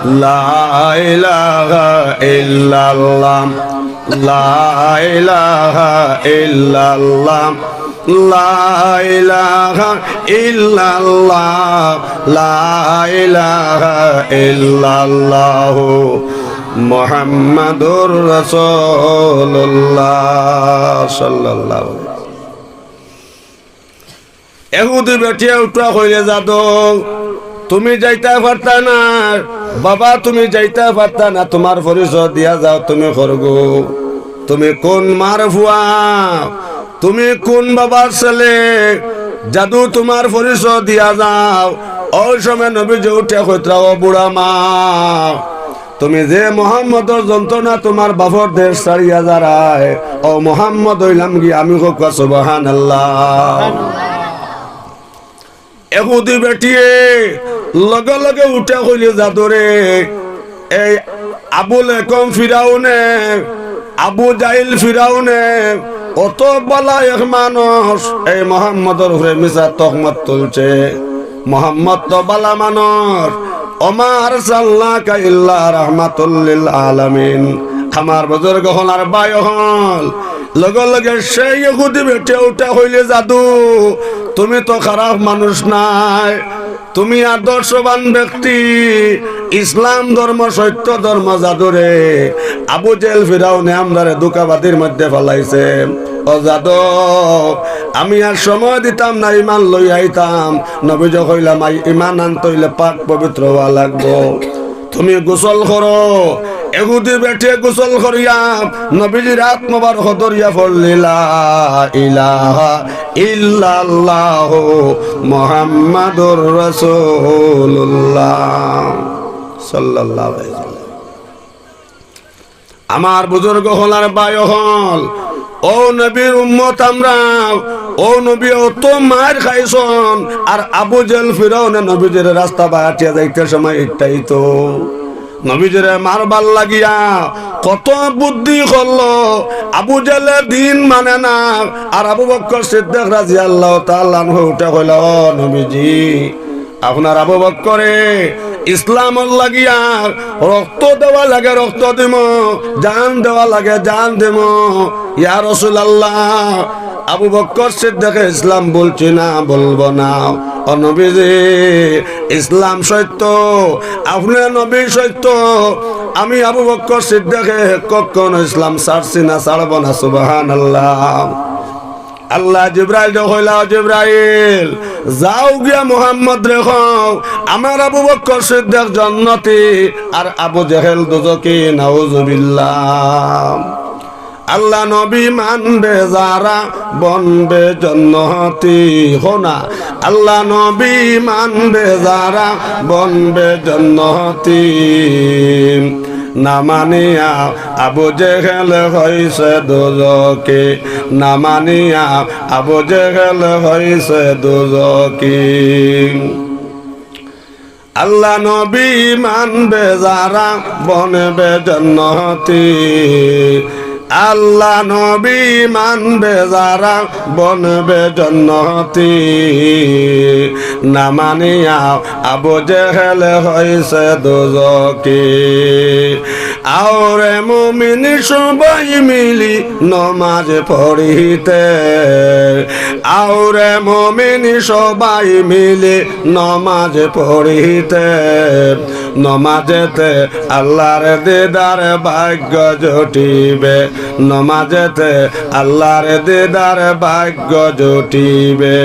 লা ইলাহা ইল্লাল্লাহ, লা ইলাহা ইল্লাল্লাহ, লা ইলাহা ইল্লাল্লাহ, লা ইলাহা ইল্লাল্লাহ, মুহাম্মাদুর রাসূলুল্লাহ সাল্লাল্লাহু আলাইহি ওয়াসাল্লাম। এহুদি বেটিয়ে উঠা কইলে, "জাদু, তুমি যাইতা পারতা না, বাবা, তুমি যাইতা পারতা না, তুমার পরিচয় দিয়া যাও, তুমি করগু, তুমি কুন মার ফুয়া, তুমি কুন বাবার ছেলে, জাদু তুমার পরিচয় দিয়া যাও।" অউ সময় নবীজি উঠা কইতরা, "ও বুড়া মা, তুমি যে মোহাম্মদর যন্ত্রণা তুমার বাপর দেশ ছাড়িয়া যারায়, অউ মোহাম্মদ অইলামগি আমি।" কউক্কা সুবহানাল্লাহ। এহুদি বেটিয়ে লগে লগে উঠা কইলে, "জাদু রে, এই আবু লেকম ফিরাউনে, আবু জাহিল ফিরাউনে, অত বালা এক মানুষ, এই মোহাম্মদর উপরে মিছা তহমত তুলছে। মোহাম্মদ তো বালা মানুষ, ওমা আরসালনাকা ইল্লা রাহমাতুল লিল আলামিন।" আমার বুজুর্গ অকল আর ভাই অকল, লগে লগে সেই ইহুদি বেটিয়ে উঠা কইলে, "জাদু, তুমি তো খারাপ মানুষ নায়, তুমি আদর্শবান ব্যক্তি, ইসলাম ধর্ম সত্য ধর্ম। জাদু রে, আবু জেহেল ফিরাউনে আমরারে ধুকাবাজির মধ্যে ফালাইছে। ও জাদু, আমি আর সময় দিতাম না, ইমান লই আইতাম।" নবীজি কইলা, "মাই, ইমান আনতে অইলে পাক পবিত্র অওয়া লাগবো। তুমি গোসল করো, এহুদি বেটিয়ে গোসল করিয়া নবীজির আত মোবারক ধরিয়া পড়লি, "লা ইলাহা ইল্লাল্লাহু মুহাম্মাদুর রাসূলুল্লাহ সাল্লাল্লাহু আলাইহি ওয়াসাল্লাম।" আমার বুজুর্গ অকল আর ভাই অকল, অউ নবীর উম্মত আমরা, অউ নবী অত মাইর খাইছইন, আর আবু জেহেল ফিরাউনে নবীজিরে রাস্তা বায় আটিয়া যাইতে সময় ইটাইতো। নবীজিরে মারবার লাগিয়া কত বুদ্ধি করলো, আবু জেহেলে দিন মানে না। আর আবু বকর সিদ্দিক রাদিয়াল্লাহু তাআলা আনহু উঠে কইলা, "ও নবীজি, আপনার আবু বকরে ইসলামর লাগিয়া রক্ত দেওয়া লাগে, রক্ত দিমু, জান দেওয়া লাগে, জান দিমু। ইয়া রাসূলুল্লাহ।" আবু বকর সিদ্দিকে ইসলাম বলছি না, বলবো না। ও নবীজি, ইসলাম সত্য, আপনে নবী সত্য, আমি আবু বকর সিদ্দিকে কখনো ইসলাম ছাড়ছি না, ছাড়বো না। সুবহানাল্লাহ। আল্লায় জিব্রাইলরে কইলা, "জিব্রাইল, যাও গিয়া মুহাম্মদরে কও, আমার আবু বকর সিদ্দিক জন্নতি, আর আবু জেহেল দুজখি, নাউজুবিল্লাহ।" আল্লার নবী মানবে যারা, বনবে জন্নতি। হুনা, আল্লার নবী মানবে যারা, বনবে জন্নতি। না মানিয়া আবু জেহেল হইছে দুজখি, না মানিয়া আবু জেহেল হইছে দুজখি। আল্লার নবী মানবে যারা, বনবে জন্নতি। আল্লার নবী মানবে যারা, বনবে জন্নতি। না মানিয়া আবু জেহেল হইছে দুজখি। আওরে মুমিন সবাই মিলি নমাজ পড়িতে, আওরে মুমিন সবাই মিলি নমাজ পড়িতে, নমাজেতে আল্লার দিদার ভাগ্য জুটিবে, নমাজেতে আল্লার দিদার ভাগ্য জুটিবে।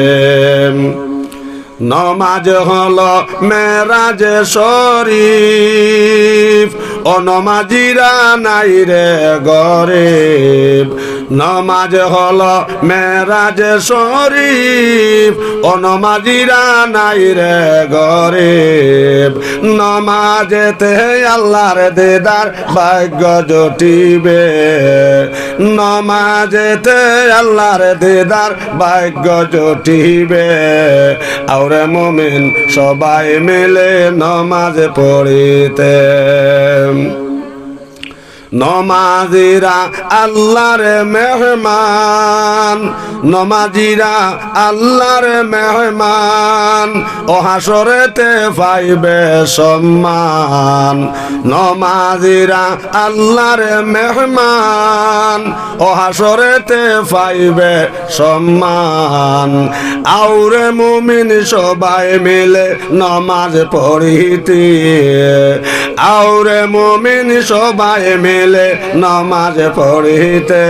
নমাজ হলো মেরাজে শরীফ, ও নমাজিরা নাই রে গরিব। নমাজ হলো মেরাজে শরীফ, ও নমাজিরা নাই রে গরিব। নমাজেতে আল্লার দিদার ভাগ্য জুটিবে, নমাজেতে আল্লার দিদার ভাগ্য জুটিবে। আওরে মুমিন সবাই মিলে নমাজ পড়িতে। নমাজিরা আল্লার মেহমান, নমাজিরা আল্লার মেহমান, ও হাসরেতে পাইবে সম্মান। নমাজিরা আল্লার মেহমান, ও হাসরেতে পাইবে সম্মান। আওরে মুমিন সবাই মিলে নমাজ পড়িতে, আওরে মুমিন সবাই মিলে নমাজ পড়িতে,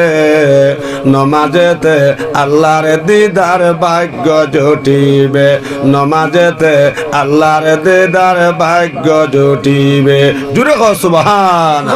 নমাজেতে আল্লার দিদার ভাগ্য জুটিবে, নমাজেতে আল্লার দিদার ভাগ্য জুটিবে। জুরে কও সুবহান।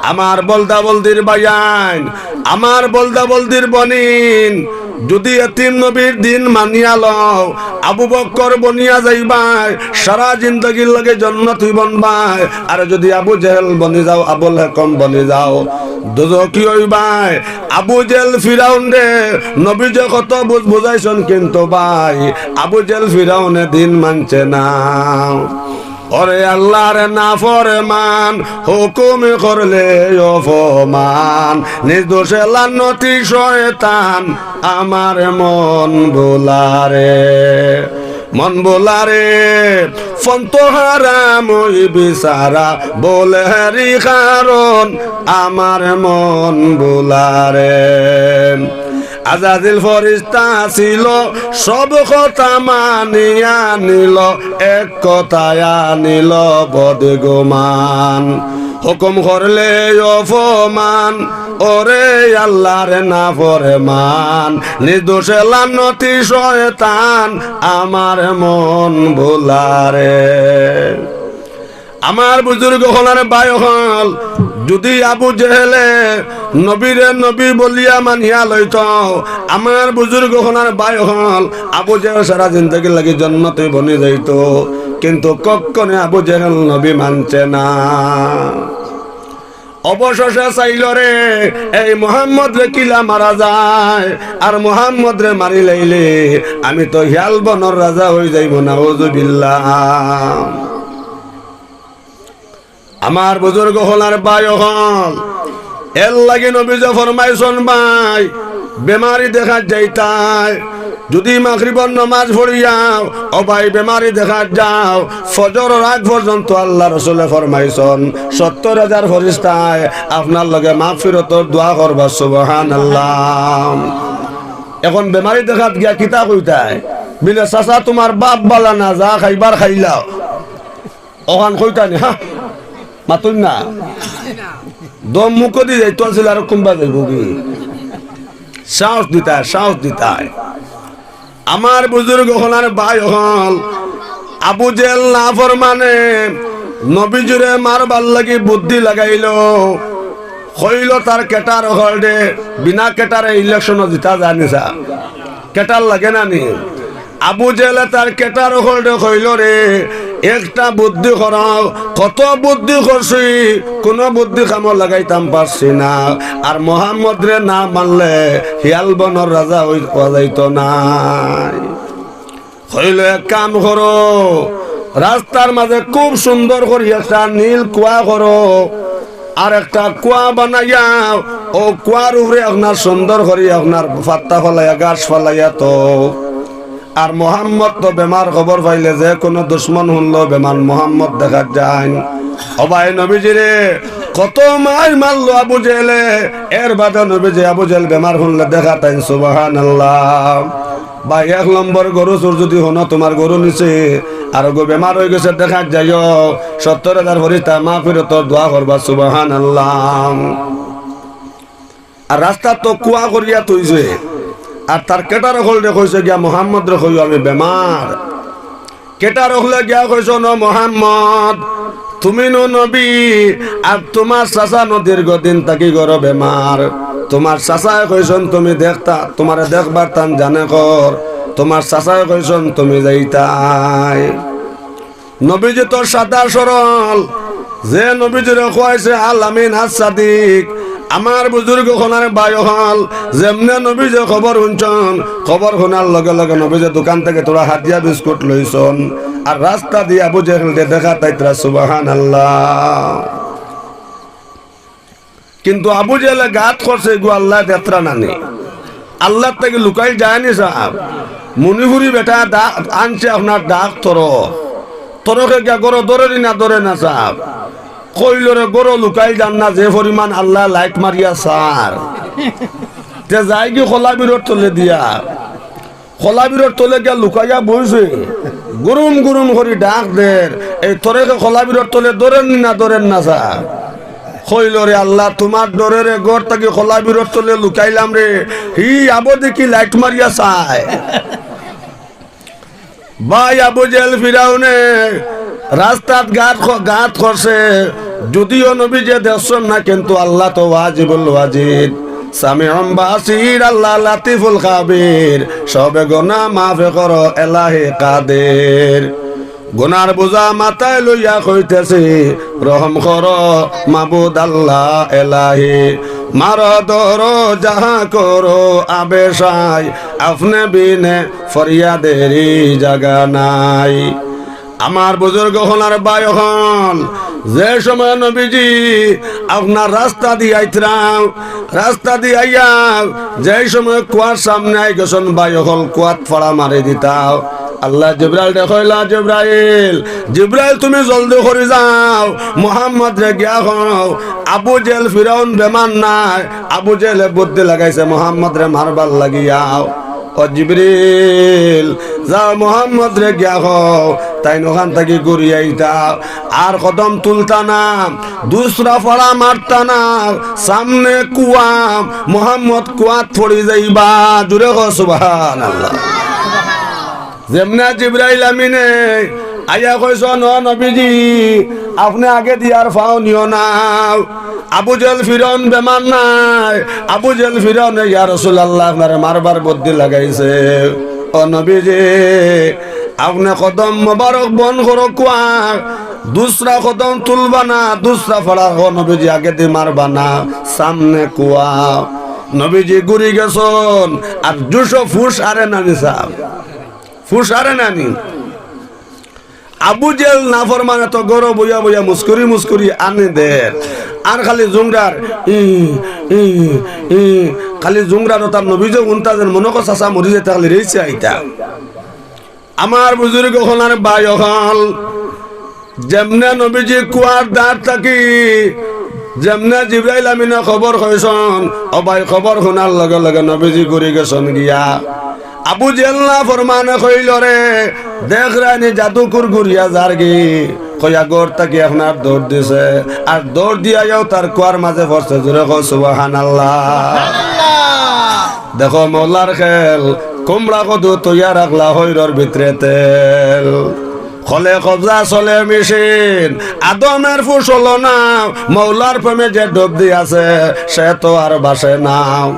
আমার বলদা বলদির ভাইয়াইন, আমার বলদা বলদির বইন, যুদি এতিম নবীর দিন মানিয়া লও, আবু বকর বনিয়া যাইবায়, সারা জিন্দেগির লাগি জন্নতি বনবায়। আর যুদি আবু জেহেল বনি যাও, আবুল হেকম বনি যাও, দুজখি অইবায়। আবু জেহেল ফিরাউনরে নবীজিয়ে কত বুঝ বুঝাইছইন, কিন্তু ভাই, আবু জেহেল ফিরাউনে দিন মানছে না। ওরে আল্লার নাফরমান, হুকুম করলে অপমান, নিজ দোষে লানতি শয়তান, আমার মন ভোলারে, মন ভোলারে, ফন্ত হারাম ওই বিচারা, বলেরি কারণ, আমার মন ভোলারে। আজাজিল ফরিস্তা ছিল, সব কথা মানিয়া নিল, এক কথায় আনিল বদগুমান। হুকুম করলে অপমান, ওরে আল্লার নাফরমান, নিজ দোষে লানতি শয়তান, আমার মন ভোলারে। আমার বুজুর্গ অকল আর ভাই অকল, যুদি আবু জেহেলে নবীরে নবী বলিয়া মানিয়া লইতো, আমার বুজুর্গ অকল আর ভাই অকল, আবু জেহেল সারা জিন্দেগির লাগি জন্নতি বনি যাইতো, কিন্তু কখনো আবু জেহেল নবী মানছে না। অবশেষে চাইল রে, এই মোহাম্মদরে কিলা মারা যায়, আর মোহাম্মদরে মারি লাইলে আমি তো হিয়াল বনর রাজা অই যাইমু, নাউজুবিল্লাহ। আমার বুজুর্গ অকল আর ভাই অকল, এর লাগি নবীজি ফরমাইছন, ভাই, বেমারি দেখাত যাইতায়, যুদি মাগরিবর নমাজ পড়িয়াও, ও ভাই, বেমারি দেখাত যাও, ফজরর আগ পর্যন্ত আল্লার রসুলে ফরমাইছন, সত্তর হাজার ফিরিস্তায় আপনার লগে মাগফিরতর দোয়া করবা, সুবহানাল্লাহ। এখন বেমারি দেখাত গিয়া কিতা কইতায়? বিলে, চাচা, তুমার বাপ বালা না, যা খাইবার খাইলাও। অখান কইতা নি, হা? মাতুন না। দম মুখদি যাইতো আছিল, আর কুনবা যাইবো কি? সাহস দিতায়, সাহস দিতায়। আমার বুজুর্গ অকল আর ভাই অকল, আবু জেহেল নাফরমানে নবীজিরে মারবার লাগি বুদ্ধি লাগাইল। কইল তার ক্যাডার অকলরে, বিনা ক্যাডারে ইলেকশনো জিতা যায় নি সা? ক্যাডার লাগে না নি? আবু জেহেলে তার ক্যাডার অকলরে কইল, রে, একটা বুদ্ধি করো, কত বুদ্ধি করছি, কুনু বুদ্ধি কামো লাগাইতাম পারছি না। আর মোহাম্মদরে না মানলে হিয়াল বনর রাজা অই-, অওয়া যাইতো নায়। কইল, এক কাম করো, রাস্তার মাঝে খুব সুন্দর করি একটা নীল কুয়া করো, আর একটা কুয়া বানাইয়া অউ কুয়ার উপরে আপনার সুন্দর করি আপনার পাত্তা ফালাইয়া, ঘাস ফালাইয়া তো। আর মোহাম্মদ তো বেমার, খবর পাইলে যে কুনু দুশমন হুনলো বেমার মোহাম্মদ দেখাত যাইন। ও ভাই, নবীজিরে কত মাইর মারলো আবু জেহেলে, এর বাদে নবীজি আবু জেহেল বেমার হুনলে দেখাত আইন, সুবহানাল্লাহ। ভাই, এক নম্বর গরু চুর যুদি হুনো, তুমার গরু নিছে, আর অগু বেমার অইগেছে, দেখাত যাইও, সত্তর হাজার ফিরিস্তায় মাগফিরতর দোয়া করবা, সুবহানাল্লাহ। আর রাস্তাত তো কুয়া করিয়া থইছে, আর তার ক্যাডার অকলরে কইছে গিয়া, মোহাম্মদরে কইও আমি বেমার। ক্যাডার অকলে গিয়া কইছন, ও মোহাম্মদ, তুমি নু নবী, আর তুমার চাচা নু দীর্ঘদিন থাকি ঘরো বেমার। তুমার চাচায় কইছন তুমি দেখতা, তুমারে দেখবার তান জানে কর। তুমার চাচায় কইছন তুমি যাইতায়। নবীজি তো সাদা সরল, যে নবীজিরে কওয়াইছে আল আমিন আস সাদিক। আমার বুজুর্গ অকল আর ভাই অকল, যেমনে নবীজি খবর হুনছন, খবর হুনার লগে লগে নবীজি দোকান থাকি থুড়া হাদিয়া বিস্কুট লইছন, আর রাস্তাদি আবু জেহেলরে দেখাত আইতরা, সুবহানাল্লাহ। কিন্তু আবু জেহেলে গাত করছে, ইগু আল্লায় দেখরা না নি? আল্লার থাকি লুকাইল যায় নি সাব? মণিপুরি বেটায় আনছে আপনার ডাক তরক। তরকে গিয়া গরো ধরে নি না ধরে না সাব? কইল রে, গরো লুকাইল যার না, যে পরিমাণ আল্লায় light মারিয়া চার। তে যায়গি কলা বিরর তলে দিয়া। কলা বিরর তলে গিয়া লুকাইয়া বইছে, গুরুম গুরুম করি ডাক দের, এই তরকে কলা বিরর তলে ধরের নি না ধরের না সাব? কইল রে, আল্লা, তুমার ডরে রে ঘর থাকি কলা বিরর তলে লুকাইলাম রে, হি আবো দেখি light মারিয়া চায়। ভাই, আবু জেহেল ফিরাউনে রাস্তাত গাত ক-, গাত করছে, যুদিও নবীজিয়ে দেখছন না, কিন্তু আল্লা তো ওয়াজিবুল ওয়াজিদ, সামিউম বাসির, আল্লা লাতিফুল খাবির, সবে গুনা মাফ করো এলাহে কাদির। গুনার বোঝা মাথায় লইয়া কইতেছি, রহম করো মাবুদ আল্লা এলাহি, মারো ধরো যাহা করো আবে সাই, আপনে বিনে ফরিয়াদেরই জাগা নাই। আমার বুজুর্গ অকল আর ভাই অকল, যে সময় নবীজি আপনার রাস্তাদি আইতরা, রাস্তাদি আইয়া যে সময় কুয়ার সামনে আইগেছন, ভাই অকল, কুয়াত ফাড়া মারি দিতা। আল্লায় জিব্রাইলরে কইলা, জিব্রাইল, জিব্রাইল, তুমি জলদি করি যাও, মুহাম্মদরে গিয়া কও, আবু জেহেল ফিরাউন বেমার নায়, আবু জেহেলে বুদ্ধি লাগাইছে মুহাম্মদরে মারবার লাগিয়া। ও জিবরিল, যাও মুহাম্মদরে গিয়া কও, তাইন অখান থাকি ঘুরি আইতা, আর কদম তুলতা না, দুসরা ফাড়া মারতা না, সামনে কুয়া, মুহাম্মদ কুয়াত ফড়ি যাইবা। জুরে কও সুবহানাল্লাহ। যেমনে জিব্রাইল আমিনে আইয়া কইছইন, "ও নবীজি, আপনে আগেদি আর ফাও নিও না।" আবু জেহেল ফিরাউন বেমার নায়? আবু জেহেল ফিরাউনে, "ইয়া রাসুলাল্লাহ, আপনারে মারবার বুদ্ধি লাগাইছে।" "ও নবীজি, আপনে কদম মোবারক বন্ধ করউক্কা, দুসরা কদম তুলবা না, দুসরা ফাড়া, ও নবীজি, আগেদি মারবা না, সামনে কুয়া।" নবীজি ঘুরি গেছইন, আর জুশো ফুশ আরে নানি সাব, ফুশ আরে নানি। আবু জেহেল নাফরমানে তো ঘরো বইয়া বইয়া মুস্কুরি মুস্কুরি আনি দের। আর খালি জুংরার, ই, ই, ই, খালি জুংরার। ও তার নবীজি উনতা যেন মনো কর চাচা মরি যাইতা খালি রেইছে আইতা। আমার বুজুর্গ অকল আর ভাই অকল, যেমনে নবীজি কুয়ার ধার থাকি, যেমনে জিব্রাইল আমিনে খবর কইছইন, ও ভাই, খবর হুনার লগে লগে নবীজি ঘুরি গেছইন গিয়া। আবু জেহেল নাফরমানে কইলো রে, "দেখরায়নি জাদুকুর ঘুরিয়া যারগি।" কইয়া ঘর থাকি আপনার দৌড় দিছে, আর দৌড় দিয়াও তার কুয়ার মাঝে পড়ছে। জোরে কও সুবহানাল্লাহ। দেখো মৌলার খেল, কুমড়া কদু তৈয়া রাখলা হইরর ভিতরে তেল। খলে কবজা চলে মেশিন, আদমের ফুসল না, মৌলার প্রেমে যে ডুব দিয়াছে, সে তো আর বাসে না।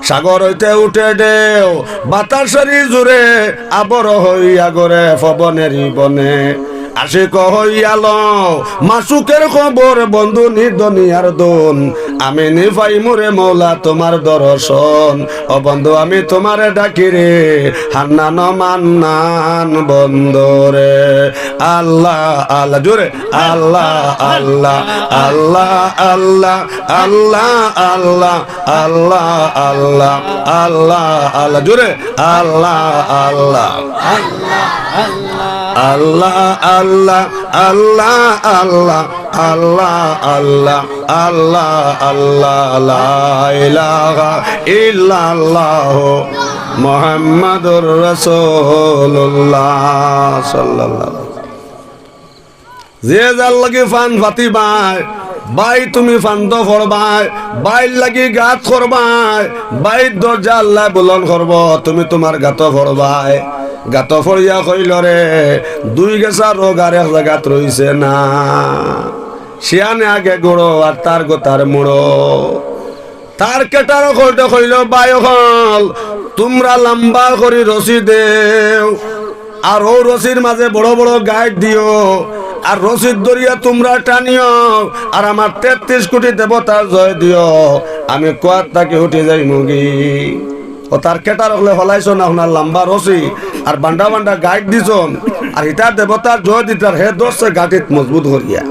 সাগর হইতে উঠে ঢেউ, বাতাসেরই জোরে, আবর হইয়া গড়ে পবনেরই বনে। আশিক হইয়া লও মাসুকের খবর, বন্ধু নি দুনিয়ার ধন, আমি নি পাইমুরে মৌলা তোমার দর্শন। ও বন্ধু, আমি তোমারে ডাকি রে, হান্নান মান্নান বন্ধু রে। আল্লাহ আল্লাহ, জোরে। আল্লাহ আল্লাহ, আল্লাহ আল্লাহ, আল্লাহ আল্লাহ, আল্লাহ আল্লাহ, আল্লাহ আল্লাহ, জোরে। আল্লাহ আল্লাহ, আল্লাহ আল্লাহ, আল্লাহ আল্লাহ, আল্লাহ আল্লাহ, আল্লাহ আল্লাহ, লা ইলাহা ইল্লাল্লাহ মুহাম্মাদুর রাসূলুল্লাহ সাল্লাল্লাহু। যে যার লাগি ফান ফাতি বায়, ভাই তুমি ফান্দো ফড়বায়, ভাইর লাগি গাত করবায়, ভাইর দরজা আল্লায় বুলন্দ করবো, তুমি তোমার গাতো ফড়বায়। গাতো ফড়িয়া কইলো রে, দুই গেছা রোগ আর এক জাগাত রইছে না। শিয়ানে আগে ঘুরো আর তার গোতার মুড়ো। তার কেটার অকলরে কইলো, ভাই অকল, তুমরা লাম্বা করি রশি দেও, আর অউ রশির মাঝে বড় বড় গাইট দিও, আর রশির দড়িয়ে তুমরা টানিও, আর আমার তেত্রিশ কোটি দেবতার জয় দিও, আমি কুয়াত থাকি উঠি যাইমুগি। ও তার কেটার অকলে ফলাইছইন আপনার লাম্বা রশি, আর বান্ডা বান্ডা গাইট দিছইন, আর ইতা দেবতার জয় দিতার, হে ধরছে গাটিত মজবুত করিয়া।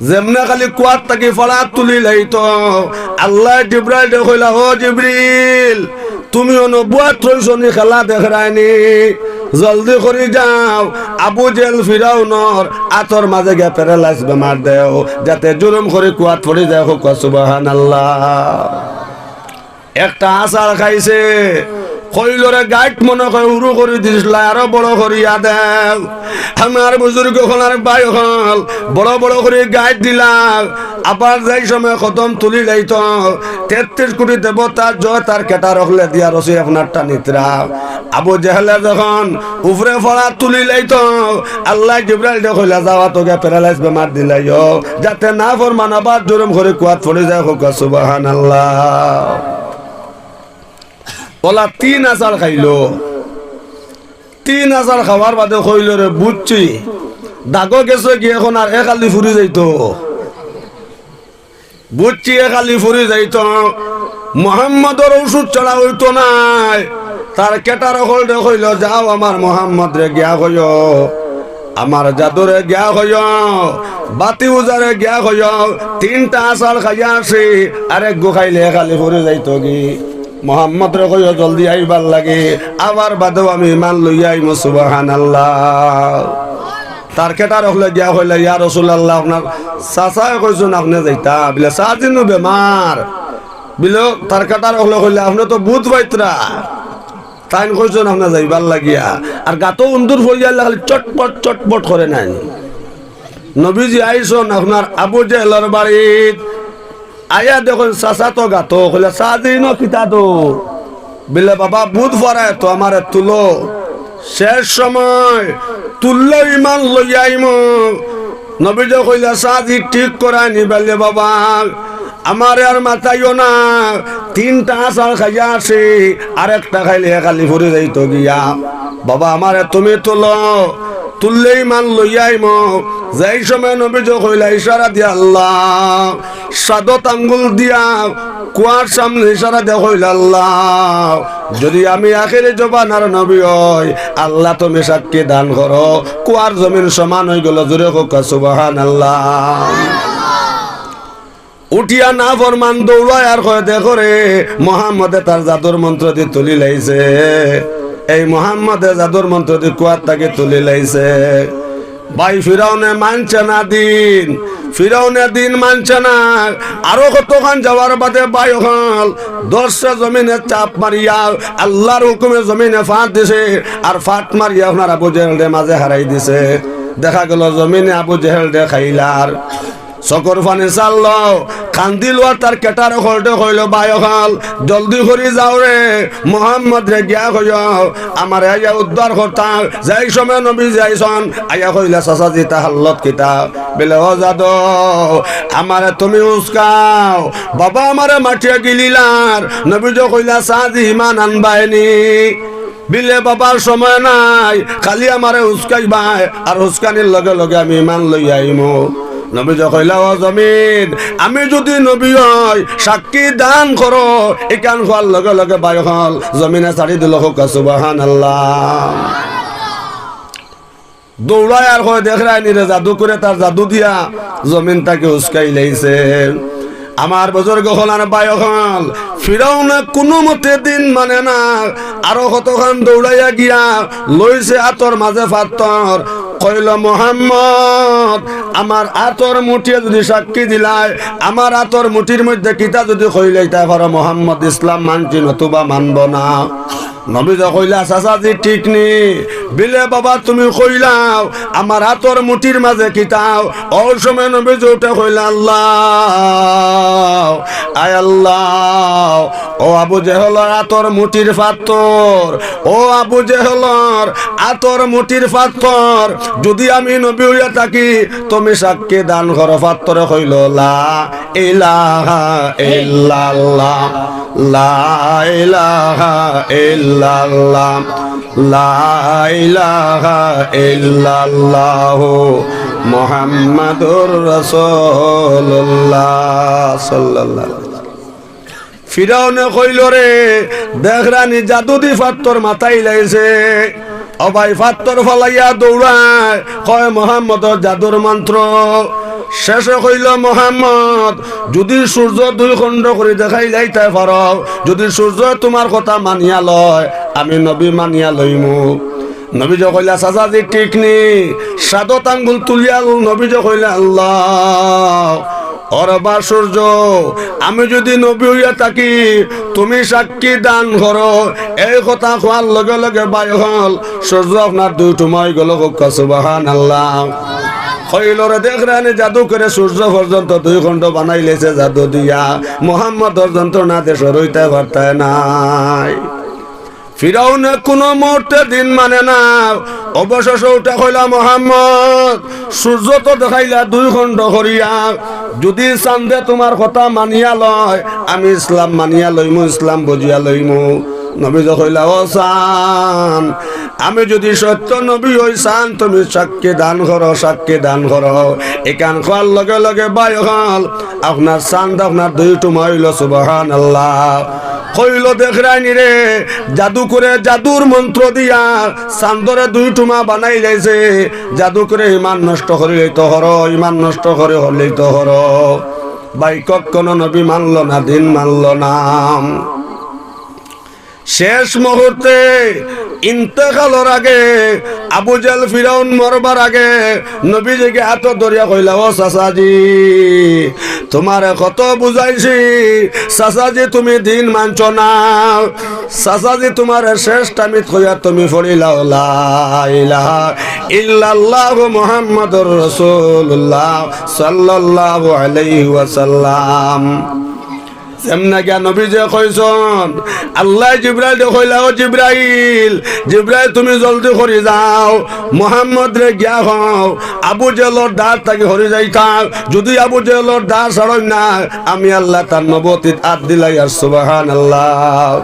যেমনে খালি কুয়াত থাকি ফাড়া তুলিলাইতো, আল্লায় জিব্রাইলরে কইলা, "ও জিব্রিল, তুমি অনো বুয়াত রইছো নি, খেলা দেখরায় নি, জলদি করি যাও, আবু জেহেল ফিরাউনর আতর মাঝে গিয়া প্যারালাইজ বেমার দেও, যাতে জুরুম করি কুয়াত ফড়ি যায়।" কউক্কা সুবহানাল্লাহ। একটা আছাড় খাইছে, কইলো রে গাইট মনো কয় হুরু করি দিছলা, আরো বড় করিয়া দেও। আমার বুজুর্গ অকল আর ভাই অকল, বড় বড় করি গাইট দিলা, আবার যেই সময় কদম তুলিলাইতো, তেত্রিশ কোটি দেবতার জয় তার কেটার অকলে দিয়া রশি আপনার টানিতরা। আবু জেহেলে যখন উপরে ফাড়া তুলিলাইতো, আল্লায় জিব্রাইলরে কইলা, "যাও, অতো গিয়া প্যারালাইজ বেমার দিলাইও, যাতে নাফরমান আবার জুরুম করি কুয়াত ফড়ি যায়।" কউক্কা সুবহানাল্লাহ। অলা তিন আছাড় খাইলো। তিন আছাড় খাওয়ার বাদে কইলো, "রে বুঝছি, দাগো গেছে গি, অখন আর এক আলি ফুরি যাইতো।" বুঝছি, এক আলি ফুরি যাইতো, মোহাম্মদর ঔষধ ছাড়া অইতো নায়। তার কেটার অকলরে কইলো, "যাও, আমার মোহাম্মদরে গিয়া কইও, আমার জাদুরে গিয়া কইও, বাতি উজারে গিয়া কইও, তিনটা আছাড় খাইয়া আছি, আরেকগু খাইলে এক আলি ফুরি যাইতো গি। মোহাম্মদরে কইও জলদি আইবার লাগি, আবার বাদেও আমি ইমান লইয়া আইমু।" সুবহানাল্লাহ। তার কেটার অকলে গিয়া কইলা, "ইয়া রাসুলাল্লাহ, আপনার চাচায় কইছইন আপনে যাইতা।" বিলে, "চাচি নু বেমার।" বিলে, তার কেটার অকলে কইলা, "আপনে তো ভূত পাইতরা, তাইন কইছইন আপনে যাইবার লাগিয়া।" আর গাতো উন্দুর ফড়িয়া আইলে খালি চটপট চটপট করে নায় নি। নবীজি আইছইন আপনার আবু জেহেলর বাড়িত, আইয়া দেখইন চাচা তো গাতো, কইলা, "চাচি নু কিতা তো?" বিলে, "বাবা, ভূত ফাড়ায় তো, আমারে তুলো।" শেষ সময় তুললে ইমান লইয়া আইমু। নবীজি কইলা, "চাচি, ঠিক করানি বেলে বাবা, আমারে আর মাতাইও না, তিনটা আছাড় খাইয়া আছি, আরেকটা খাইলে হে খালি ফুরি যাইতো গিয়া। বাবা, আমারে তুমি তুলো, তুললে ইমান লইয়া আইমু।" যেই সময় নবীজি কইলা, ইশারা দিয়া আল্লাহ, সাদত আঙ্গুল দিয়া কুয়ার সামনে ইশারা দিয়া কইলা, "আল্লাহ, যদি আমি আখেরি জমানার নবী হই, আল্লাহ তুমি সাক্ষী দান করো।" কুয়ার জমিন সমান অইগেলো। জোরে কউক্কা সুবহানাল্লাহ। উঠিয়া নাফরমান দৌড়ায় আর কয়, "দেখো রে, মোহাম্মদে তার জাদুর মন্ত্র দি তুলি লাইছে, এই মোহাম্মদে জাদুর মন্ত্র দি কুয়ার থাকি তুলি লাইছে।" ভাই, ফিরাউনে মানছে না দিন, ফিরাউনে দিন মানছে না। আরো কতখান যাওয়ার বাদে ভাই অকল ধরছে জমিনে চাপ মারিয়া, আল্লাহর হুকুমে জমিনে ফাট দিছে। আর ফাট মারিয়া আপনার আবু জেহেলরে মাঝে হারাই দিছে। দেখা গেলো জমিনে আবু জেহেলরে খাইলার। চকুর পানি ছাড়লো, কান্দিলো আর তার কেটার অকলরে কইলো, "ভাই অকল, জলদি করি যাও রে, মোহাম্মদরে গিয়া কইও, আমারে আইয়া উদ্ধার করতা।" যেই সময় নবীজি আইছন, আইয়া কইলা, "চাচাজি, ইতা হালত কিতা?" বিলে, "ও জাদু, আমারে তুমি উস্কাও, বাবা আমারে মাটিয়া গিলিলার।" নবীজি কইলা, "চাচাজি, ইমান আনবায়নি।" বিলে, "বাবার সময় নাই, খালি আমারে উস্কাইবায়, আর উস্কানির লগে লগে আমি ইমান লইয়া আইমু।" নবীজি কইলা, "ও জমিন, আমি যদি নবী হই, সাক্ষী দান করো।" ইখান কওয়ার লগে লগে ভাই অকল জমিনে ছাড়ি দিলো। কউক্কা সুবহানাল্লাহ। দৌড়ায় আর কয়, "দেখরায়নি রে, জাদু করে তার জাদু দিয়া জমিন তাকে উস্কাই লাইছে।" আমার বুজুর্গ অকল আর ভাই অকল, ফিরাউনে কুনু মতে দিন মানে না। আরো কতখান দৌড়াইয়া গিয়া লইছে আতর মাঝে পাত্তর, কইলো, "মোহাম্মদ, আমার আতর মুঠিয়ে যদি সাক্ষী দিলায়, আমার আতর মুঠির মধ্যে কিতা যদি কইলাইতায় পারো, মোহাম্মদ ইসলাম মানছি নতুবা মানবো না।" নবীজি কইলা, "চাচাজি, ঠিক নি।" বিলে, "বাবা, তুমি কইলাও, আমার আতর মুঠির মাঝে কিতাও?" অউ সময় নবীজি উঠে কইলা, "আল্লাহ, আয় আল্লাহ, ও আবু জেহেলর আতর মুঠির পাত্তর, ও আবু জেহেলর আতর মুঠির পাত্তর, যদি আমি নবী হইয়া থাকি, তুমি সাক্ষী দান করো।" পাত্তরে কইলো, "লা ইলাহা ইল্লাল্লাহ, লা ইলাহা ইল্লাল্লাহ, লা ইলাহা ইল্লাল্লাহু মুহাম্মাদুর রাসূলুল্লাহ সাল্লাল্লাহু আলাইহি ওয়াসাল্লাম।" ফিরাউনে কইলো, "রে, দেখরায়নি জাদু দি পাত্তর মাথায় লাইছে।" ও ভাই, পাত্তর ফালাইয়া দৌড়ায়, কয়, "মোহাম্মদর জাদুর মন্ত্র।" শেষে কইলো, "মোহাম্মদ, যদি সূর্য দুই খণ্ড করি দেখাইলাইতায় পারো, যদি সূর্য তুমার কথা মানিয়া লয়, আমি নবী মানিয়া লইমু।" নবীজি কইলা, "চাচাজি, ঠিক নি।" সাদত আঙ্গুল তুলিয়া নবীজি কইলা, "আল্লাহ, ওরে বা সূর্য, আমি যদি নবী হইয়া থাকি, তুমি সাক্ষী দান করো।" এই কথা কওয়ার লগে লগে ভাই অকল, সূর্য আপনার দুই টুমা অইগেলো। কউক্কা সুবহানাল্লাহ। কইলো, "রে, দেখরায়নি জাদু করে সূর্য পর্যন্ত দুই খণ্ড বানাইলাইছে জাদু দিয়া, মোহাম্মদর যন্ত্রণাতে সরইতায় পারতায় নায়।" ফিরাউনে কুনু মুহূর্তে দিন মানে না। অবশেষে উঠে কইলা, "মোহাম্মদ, সূর্য তো দেখাইলা দুই খণ্ড করিয়া, যদি চান্দে তুমার কথা মানিয়া লয়, আমি ইসলাম মানিয়া লইমু, ইসলাম বুঝিয়া লইমু।" নবীজি কইলা, "ও চান, আমি যদি সত্য নবী হই, চান তুমি সাক্ষী দান করো, সাক্ষী দান করো।" ইখান কওয়ার লগে লগে ভাই অকল, আপনার চান্দ আপনার দুই টুমা অইলো। সুবহানাল্লাহ। কইলো, "দেখরায়নি রে, জাদু করে জাদুর মন্ত্র দিয়া চান্দরে দুই টুমা বানাইলাইছে। জাদু করে ইমান নষ্ট করিলাইতো পারো, ইমান নষ্ট করিলাইতো পারো।" ভাই, কখনো নবী মানলো না, দিন মানলো না। শেষ মুহূর্তে ইন্তেকালর আগে, আবু জেহেল ফিরাউন মরবার আগে নবীজিকে আতো ধরিয়া কইলা, "ও চাচাজি, তুমারে কত বুঝাইছি, চাচাজি তুমি দিন মানছো না। চাচাজি তুমারে শেষ টাইমত কইয়া তুমি পড়িলাও লা ইলাহা ইল্লাল্লাহু মুহাম্মাদুর রাসূলুল্লাহ সাল্লাল্লাহু আলাইহি ওয়াসাল্লাম।" যেমনে গিয়া নবীজিয়ে কইছইন, আল্লায় জিব্রাইলরে কইলা, "ও জিব্রাইল, জিব্রাইল তুমি জলদি করি যাও, মুহাম্মদরে গিয়া কও, আবু জেহেলর ডার থাকি হরি যাইতা, যুদি আবু জেহেলর ডার ছাড়ইন না, আমি আল্লায় তার নবুয়তিত আত দিলাই।" আর সুবহানাল্লাহ।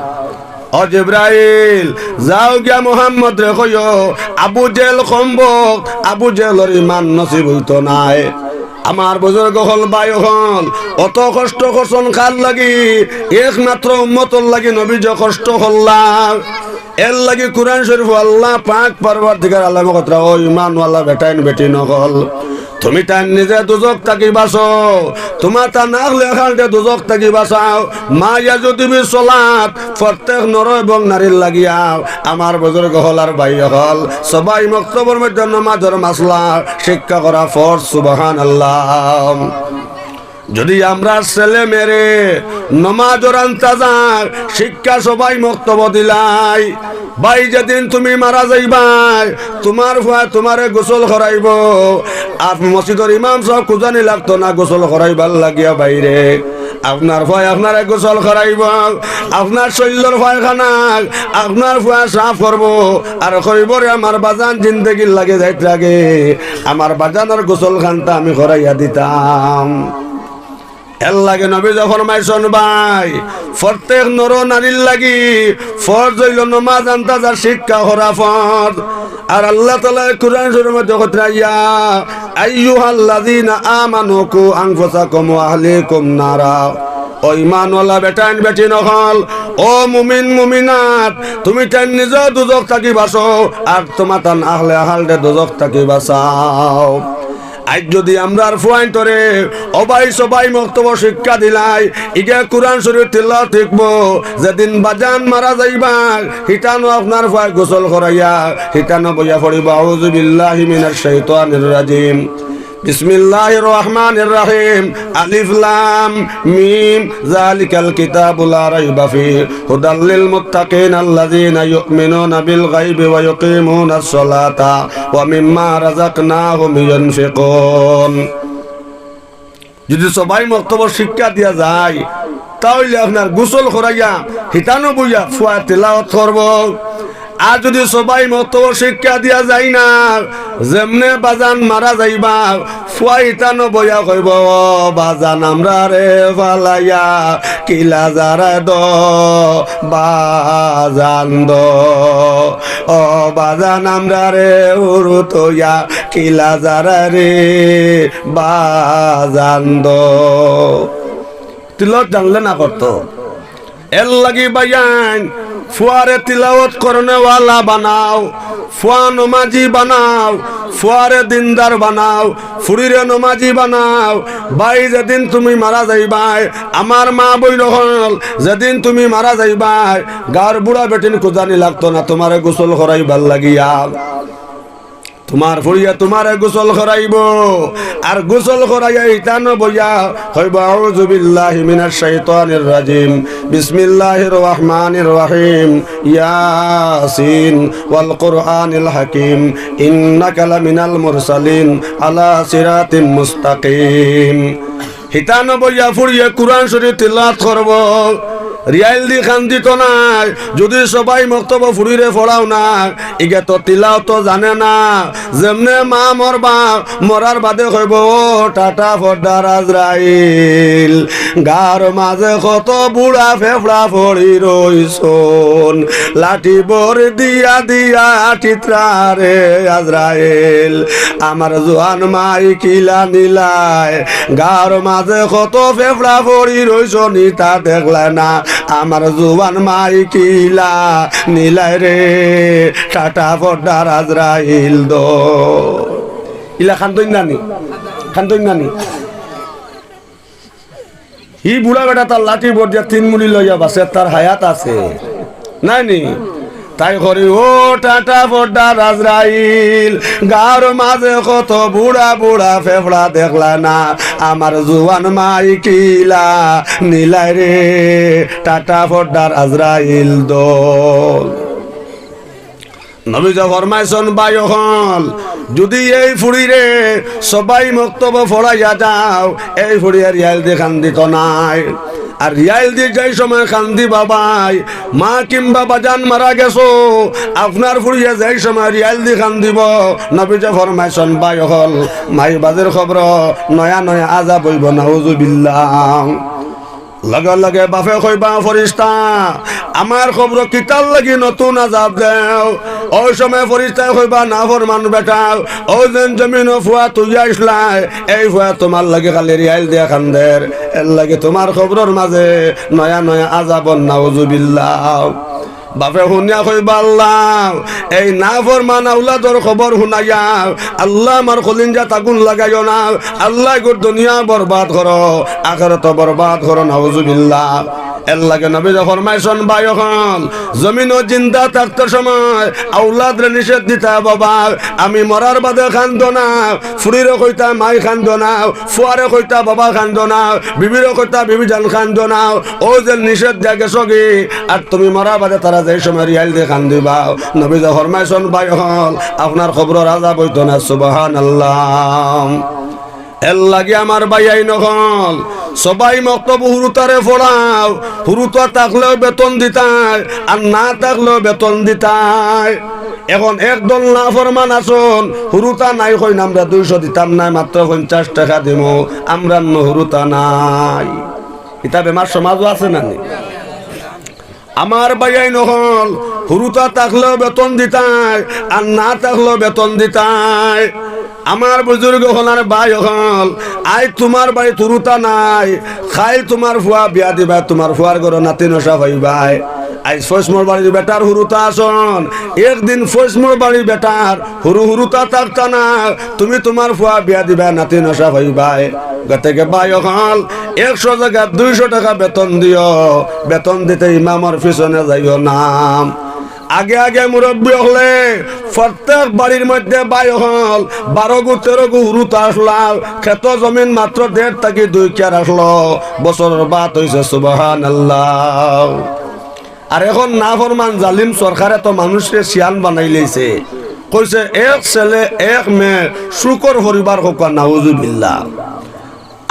ও জিব্রাইল, যাও গিয়া মুহাম্মদরে কইও, আবু জেহেল কমবখত, আবু জেহেলর ইমান নসিব অইতো নায়। আমার বুজুর্গ অকল, ভাই অকল, অত কষ্ট করছইন কার লাগি? একমাত্র উম্মতর লাগি নবীজিয়ে কষ্ট করলা। এরলাগি কুরআন শরিফো আল্লাহ পাক পরওয়ারদিগার আলমে কইরা, ও ইমানওয়ালা বেটাইন বেটিন অকল, তুমিতাইন নিজে দুজখ থাকি বাচো, তুমাতান আহলে হালরে দুজখ থাকি বাচাও। মা ইয়াজুদু বিস সালাত, প্রত্যেক নর এবং নারীর লাগিয়া আমার বুজুর্গ অকল আর ভাই অকল, সবাই মক্তবর মধ্যে নমাজর মাসলা শিক্ষা করা ফরজ। সুবহানাল্লাহ। যুদি আমরার ছেলে মেয়েরে নমাজর আন্তাজা শিক্ষা সবাই মক্তবো দিলাই, ভাই, যেদিন তুমি মারা যাইবায়, তুমার ফুয়ায় তুমারে গোসল করাইবো। আর মসজিদর ইমাম সাব খুজানি লাগতো না গোসল করাইবার লাগিয়া বাইরে। আপনার ফুয়ায় আপনারে গোসল করাইবো, আপনার শরীলর পায়খানা আপনার ফুয়ায় সাফ করবো। আর কইবো, "রে আমার বাজান, জিন্দেগির লাগি যাইতে আগে আমার বাজানর গোসলখানটা আমি করাইয়া দিতাম।" এরলাগি নবীজিয়ে ফরমাইছইন ভাই, প্রত্যেক নর নারীর লাগি ফরজ অইলো নমাজ আন্তাজা শিক্ষা করা ফরজ। আর আল্লাহ তাআলায় কুরআন শরিফর মধ্যে কইরা, "ইয়া আইয়ুহাল্লাযীনা আমানু কু আনফুসাকুম ওয়া আহলিকুম নারা।" ও ইমানওয়ালা বেটাইন বেটিন অকল, ও মুমিন মুমিনাত, তুমিতাইন নিজে দুজখ থাকি বাচো, আর তুমাতান আহলে হালরে দুজখ থাকি বাচাও। আইজ যুদি আমরার ফুয়াইন্তরে অবাই সবাই মক্তবো শিক্ষা দিলাই, ইগে কুরআন শরিফ তিলাওত শিখবো, যেদিন বাজান মারা যাইবা, হিতানো আপনার ফুয়ায় গোসল করাইয়া, হিতানো বইয়া পড়িবো, আউযু বিল্লাহি মিনাশ শাইতানির রাজিম। বিসমিল্লাহির রহমানির রহিম। আলিফ লাম মিম। যালিকাল কিতাবু লা রাইবা ফিহি। হুদাল লিল মুত্তাকিন আল্লাযীনা ইউমিনুনা বিল গাইবি ওয়া ইউকিমুনাস সালাতা ওয়া মিম্মা রাযাকনাহুম ইউনফিকুন। যুদি সবাই মক্তবো শিক্ষা দিয়া যায়, তা অইলে আপনার গোসল করাইয়া হিতানো বইয়া ফুয়ায় তিলাওত করবো। আর যুদি সবাই মক্তবো শিক্ষা দিয়া যায় না, যেমনে বাজান মারা যাইবা, ফুয়ায় হিতানো বইয়া কইবো, "ও বাজান, আমরারে ফালাইয়া কিলা যারায় দো, বাজান দো, ও বাজান, আমরারে হুরু থইয়া কিলা যারায় রে, বাজান দো।" তিলাওত জানলে না করতো। এরলাগি ভাইয়াইন, ফুয়ারে তিলাওত করনেওয়ালা বানাও, ফুয়া নমাজি বানাও, ফুয়ারে দিনদার বানাও, ফুড়িরে নমাজি বানাও। ভাই, যেদিন তুমি মারা যাইবায়, আমার মা বইন অকল, যেদিন তুমি মারা যাইবায়, গাঁওর বুড়া বেটিন খুজানি লাগতো না তুমারে গোসল করাইবার লাগিয়া। তুমার ফুড়িয়ে তুমারে গোসল করাইবো, আর গোসল করাইয়া হিতানো বইয়া কইবো, "আউযু বিল্লাহি মিনাশ শাইতানির রাজিম। বিসমিল্লাহির রহমানির রহিম। ইয়াসিন ওয়াল কুরআনিল হাকিম। ইন্নাকা লামিনাল মুরসালিন আলা সিরাতিম মুস্তাকিম।" হিতানো বইয়া ফুড়িয়ে কুরআন শরিফ তিলাওত করবো। রিয়াইল দি কান্দিতো নায়। যুদি সবাই মক্তবো ফুড়িরে পড়াও না, ইগে তো তিলাওত জানে না। যেমনে মা মরবা, মরার বাদে কইবো, "ও টাটা ফড্ডার আজরাইল, গাঁওর মাঝে কত বুড়া ফেফড়া পড়ি রইছইন, লাঠি ভর দিয়া দিয়া টিতরা রে আজরাইল, আমার জুয়ান মাই কিলা নিলায়, গাঁওর মাঝে কত ফেফড়া পড়ি রইছইন, ইতা দেখলায় না, আমার জুয়ান মাই কিলা নিলায় রে, টাটা ফড্ডার আজরাইল দো।" ইলা কান্দইন না নি? কান্দইন না নি? হি বুড়া বেটা তার লাঠি ভর দিয়া তিন মুড়ি লইয়া বাচে, তার হায়াত আছে। নায় নি? তাই করি, "ও টাটা ফড্ডার আজরাইল, গাঁওর মাঝে কত বুড়া বুড়া ফেফড়া দেখলায় না, আমার জুয়ান মাই কিলা নিলায় রে, টাটা ফড্ডার আজরাইল দো।" নবীজিয়ে ফরমাইছইন, ভাই অকল, যুদি এই ফুড়িরে সবাই মক্তবো পড়াইয়া যাও, এই ফুড়িয়ে রিয়াইল দি কান্দিতো নায়। আর রিয়াইল দি যেই সময় কান্দিবা ভাই, মা কিংবা বাজান মারা গেছো, আপনার ফুড়িয়ে যেই সময় রিয়াইল দি কান্দিবো, নবীজি ফরমাইছইন, ভাই অকল, মাই বাজির কবরো নয়া নয়া আজাব অইবো, নাউজুবিল্লাহ। লগে লগে বাপে কইবা, ফিরিস্তা, আমার কবরো কিতার লাগি নতুন আজাব দেও? অউ সময় ফিরিস্তায় কইবা, নাফরমান বেটা, অউ যেন জমিনো ফুয়া থইয়া আইছলায়, এই ফুয়া তুমার লাগি খালি রিয়াইল দিয়া কান্দের, এরলাগি তুমার কবরর মাঝে নয়া নয়া আজাব, নাউজুবিল্লাহ। বাপে হুনিয়া কইবা, আল্লাহ, এই নাফরমান আওলাদর খবর হুনাইয়া, আল্লাহ, আমার কলিজাত আগুন লাগাইও না, আল্লাহ, গো দুনিয়া বরবাদ করো, আখেরাতও বরবাদ করো, নাউজুবিল্লাহ। এরলাগি নবীজি ফরমাইছইন, ভাই অকল, জমিনো জিন্দা থাকতে সময় আওলাদরে নিষেধ দিতা, বাবা, আমি মরার বাদে কান্দো না, ফুড়িরে কইতা মাই কান্দো না, ফুয়ারে কইতা বাবা কান্দো না, বিবিরে কইতা বিবিজান কান্দো না, অউ যে নিষেধ দিয়া গেছোগি, আর তুমি মরার বাদে তারা যেই সময় রিয়াইল দি কান্দিবা, নবীজি ফরমাইছইন, ভাই অকল, আপনার কবরর আজাব অইতো না, সুবহানাল্লাহ। এরলাগি আমার ভাইয়াইন অকল, সবাই মক্তবো হুরুতারে পড়াও, হুরুতা থাকলেও বেতন দিতায়, আর না থাকলেও বেতন দিতায়। এখন একদল নাফরমান আছইন, হুরুতা নাই কইন, আমরা দুইশো দিতাম নায়, মাত্র পঞ্চাশ টেকা দিমু, আমরার নু হুরুতা নাই। ইতা বেমার সমাজো আছে না নি? আমার ভাইয়াইন অকল, হুরুতা থাকলেও বেতন দিতায়, আর না থাকলেও বেতন দিতায়। আমার বুজুর্গ অকল আর ভাই অকল, আইজ তুমার বাড়িত হুরুতা নাই, কাইল তুমার ফুয়া বিয়া দিবায়, তুমার ফুয়ার ঘরো নাতি নশা পাইবায়। আইজ ফৈসমর বাড়ির বেটার হুরুতা আছইন, একদিন ফৈসমর বাড়ির বেটার হুরু হুরুতা থাকতা না, তুমি তুমার ফুয়া বিয়া দিবায়, নাতি নশা পাইবায়। গতিকে ভাই অকল, একশো জাগাত দুইশো টেকা বেতন দিও, বেতন দিতে ইমামর পিছনে যাইও না। আগে আগে মুরব্বি অকলে প্রত্যেক বাড়ির মধ্যে ভাই অকল বারো গু তেরো গু হুরুতা আছলা, খেত জমিন মাত্র দেড় থাকি দুই কিয়ার আছলো, বছরর ভাত অইছে, সুবহানাল্লাহ। আর এখন নাফরমান জালিম সরকারে তো মানুষরে শিয়ান বানাইলাইছে, কইছে এক ছেলে এক মেয়ে সুখর পরিবার কউক্কা, নাউজুবিল্লাহ।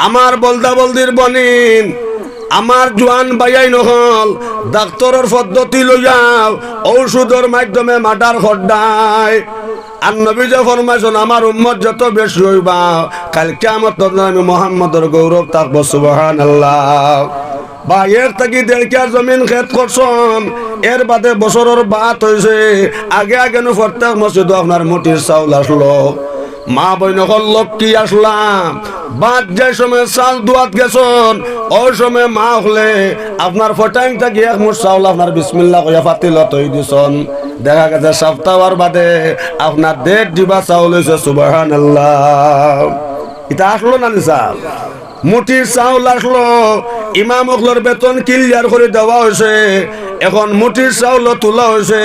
আমার বলদা বলদির বইন, আমার জোয়ান ভাইয়াইন অকল, ডাক্তরর পদ্ধতি লইয়াও, ঔষধর মাধ্যমে মার্ডার কররায়। আর নবীজি ফরমাইছইন, আমার উম্মত যত বেশি অইবা, কাইল কিয়ামতর দিন আমি মুহাম্মদর গৌরব থাকবো। সুবহানাল্লাহ। বা এক থাকি দেড় কিয়ার জমিন খেত করছইন, এর বাদে বছরর ভাত অইছে, আগে আগে নু প্রত্যেক মসজিদো আপনার মুঠির চাউল আছলো। মা বইন অকল লক্ষ্মী আছলা, ভাত যে সময় চাউল ধুয়াত গেছইন, অউ সময় মা অকলে আপনার ফটাইন থাকি এক মুঠ চাউল আপনার বিসমিল্লাহ কইয়া পাতিলো থই দিছইন। দেখা গেছে সাপ্তা অওয়ার বাদে আপনার দেড় ডিবা চাউল অইছে, সুবহানাল্লাহ। ইতা আছলো না নি চাউল? মুঠির চাউল আছলো, ইমাম অকলর বেতন clear করি দেওয়া অইছে, এখন মুঠির চাউলও তুলা অইছে,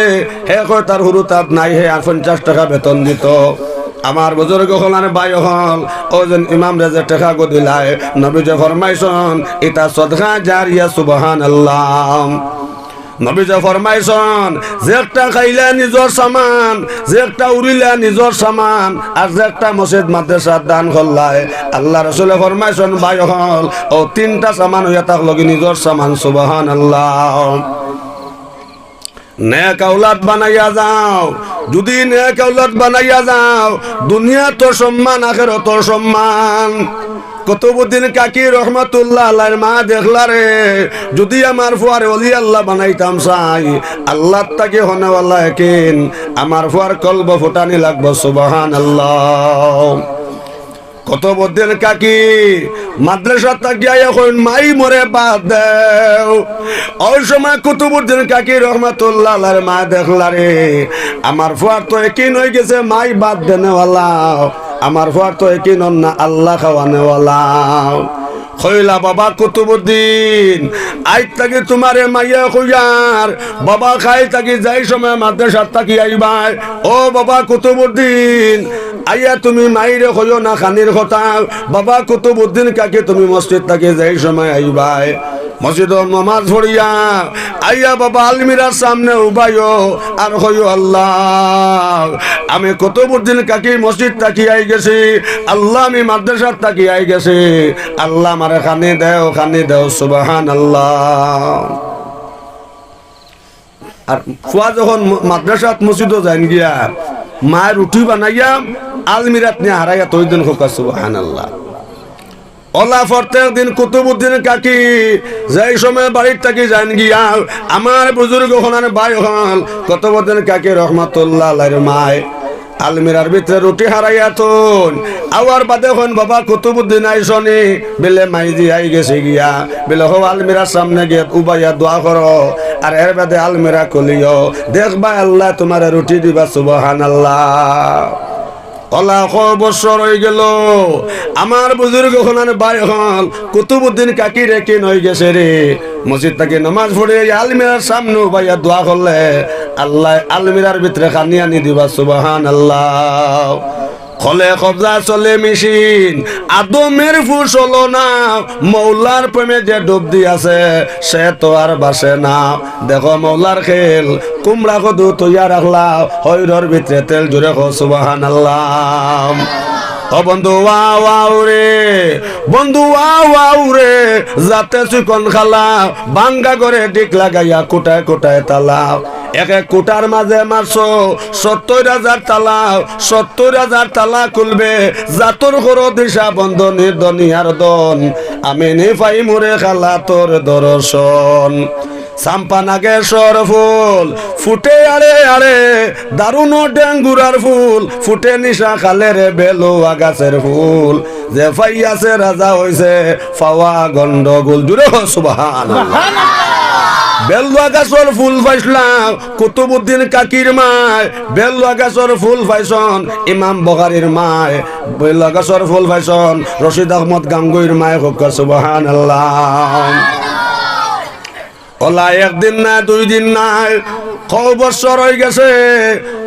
হে কয় তার হুরুতাত নাই, হে আর পঞ্চাশ টেকা বেতন দিতো। আমার বুজুর্গ অকল আর ভাই অকল, অউ যেন ইমামরে যে টেকাগু দিলায়, নবীজি ফরমাইছইন, ইতা সদকা জারিয়া, সুবহানাল্লাহ। নবীজি ফরমাইছইন, যেকটা খাইলা নিজর সামান, যেকটা উড়িলা নিজর সামান, আর যেকটা মসজিদ মাদ্রাসাত দান করলায়, আল্লার রসুলে ফরমাইছইন, ভাই অকল, অউ তিনটা সামান অইয়া থাকলোগি নিজর সামান, সুবহানাল্লাহ। নেক আওলাদ বানাইয়া যাও, যুদি নেক আওলাদ বানাইয়া যাও, দুনিয়াত সম্মান, আখেরাত সম্মান। কুতুবউদ্দিন কাকি রহমতুল্লাহ আলাইহির মা দেখলা রে, যুদি আমার ফুয়ারে অলি আল্লাহ বানাইতাম চাই, আল্লার থাকি হনেওয়ালা একিন, আমার ফুয়ার কলবো ফুটানি লাগবো, সুবহানাল্লাহ। কুতুবউদ্দিন কাকি মাদ্রাসা থাকি আইয়া কইন, মাই মোরে বাদ দেও। অউ সময় কুতুবউদ্দিন কাকি রহমতুল্লাহ আলাইহির মা দেখলা রে, আমার ফুয়ার তো একিন অইগেছে মাই বাদ দেনেওয়ালা, আমার ফুয়ার তো একিন অর না আল্লাহ খাওয়ানেওয়ালা। কইলা, বাবা কুতুবউদ্দিন, আইজ থাকি তুমারে মাইয়ে কইয়ার, বাবা কাইল থাকি যেই সময় মাদ্রাসা থাকি আইবায়, ও বাবা কুতুবউদ্দিন, আইয়া তুমি মাইরে কইও না খানির কথা, বাবা কুতুবউদ্দিন কাকি তুমি মসজিদ থাকি যেই সময় আইবায়, মসজিদো নমাজ পড়িয়া আইয়া বাবা আলমিরার সামনে উবাইও আর কইও, "আল্লাহ, আমি কুতুবউদ্দিন কাকি মসজিদ থাকি আই গেছি, আল্লাহ, আমি মাদ্রাসাত থাকি আই গেছি, আল্লাহ, আমারে খানি দেও, খানি দেও।" সুবহানাল্লাহ। আর ফুয়া যখন ম-, মাদ্রাসাত মসজিদো যাইন গিয়া, মায় রুটি বানাইয়া আলমিরাত নিয়া হারাইয়া থই দেইন, কউক্কা সুবহানাল্লাহ। অলা প্রত্যেক দিন কুতুবউদ্দিন কাকি যেই সময় বাড়ির থাকি যাইন গিয়া, আমার বুজুর্গ অকল আর ভাই অকল, কুতুবউদ্দিন কাকি রহমতুল্লাহ আলাইহির মায় আলমিরার ভিতরে রুটি হারাইয়া থইন। আওয়ার বাদে কইন, "বাবা, কুতুবউদ্দিন আইছনি?" বিলে, "মাইজি আই গেছি গিয়া।" বিলে, "হউ, আলমিরার সামনে গিয়া উবাইয়া দোয়া করো, আর এর বাদে আলমিরা খুলিও, দেখবায় আল্লায় তুমারে রুটি দিবা।" সুবহানাল্লাহ। অলা কয় বছর অই গেল, আমার বুজুর্গ অকল আর ভাই অকল, কুতুবউদ্দিন কাকির একিন অই গেছে রে। মসজিদ থাকি নমাজ পড়ি আইয়া আলমিরার সামনে উবাইয়া দোয়া করলে আল্লায় আলমিরার ভিতরে খানি আনি দিবা। সুবহানাল্লাহ। কলে কবজা চলে মেশিন, আদমের ফুসলো না, মৌলার প্রেমে যে ডুব দিয়াছে, সে তো আর বাঁচে না। দেখো মৌলার খেল, কুমড়া কদু তৈয়া রাখলা, হইরর ভিতরে তেল। জুরে কও সুবহানাল্লাহ। ও বন্ধু, ওয়া ওয়াও রে, বন্ধু, ওয়া ওয়াও রে, জাতে চিকন খালা, ভাঙ্গা ঘরে ডিক লাগাইয়া কুটায় কুটায় তালা। এক এক কুটার মাঝে মারছো সত্তর হাজার তালা, সত্তর হাজার তালা খুলবে, জাতর ঘরো দিশা বন্ধ, নির্ধনী আর ধন, আমি নি পাইমু রে খালা তোর দর্শন। চাম্পা নাগেশ্বর ফুল ফুটে আড়ে আড়ে, দারুণ ডেঙ্গুরার ফুল ফুটে নিশা খালে রে বেলুয়া গাছের ফুল। যে পাইয়াছে রাজা অইছে পাওয়া গন্ডগোল। জুরে কও সুবহানাল্লাহ। বেলুয়া গাছর ফুল পাইছলা কুতুবউদ্দিন কাকির মায়, বেলুয়া গাছর ফুল পাইছন ইমাম বুখারীর মায়, বেলুয়া গাছর ফুল পাইছন রশিদ আহমদ গাঙ্গুইর মায়। কউক্কা সুবহানাল্লাহ। অলা একদিন না, দুই দিন নায়, কয় বছর অই গেছে।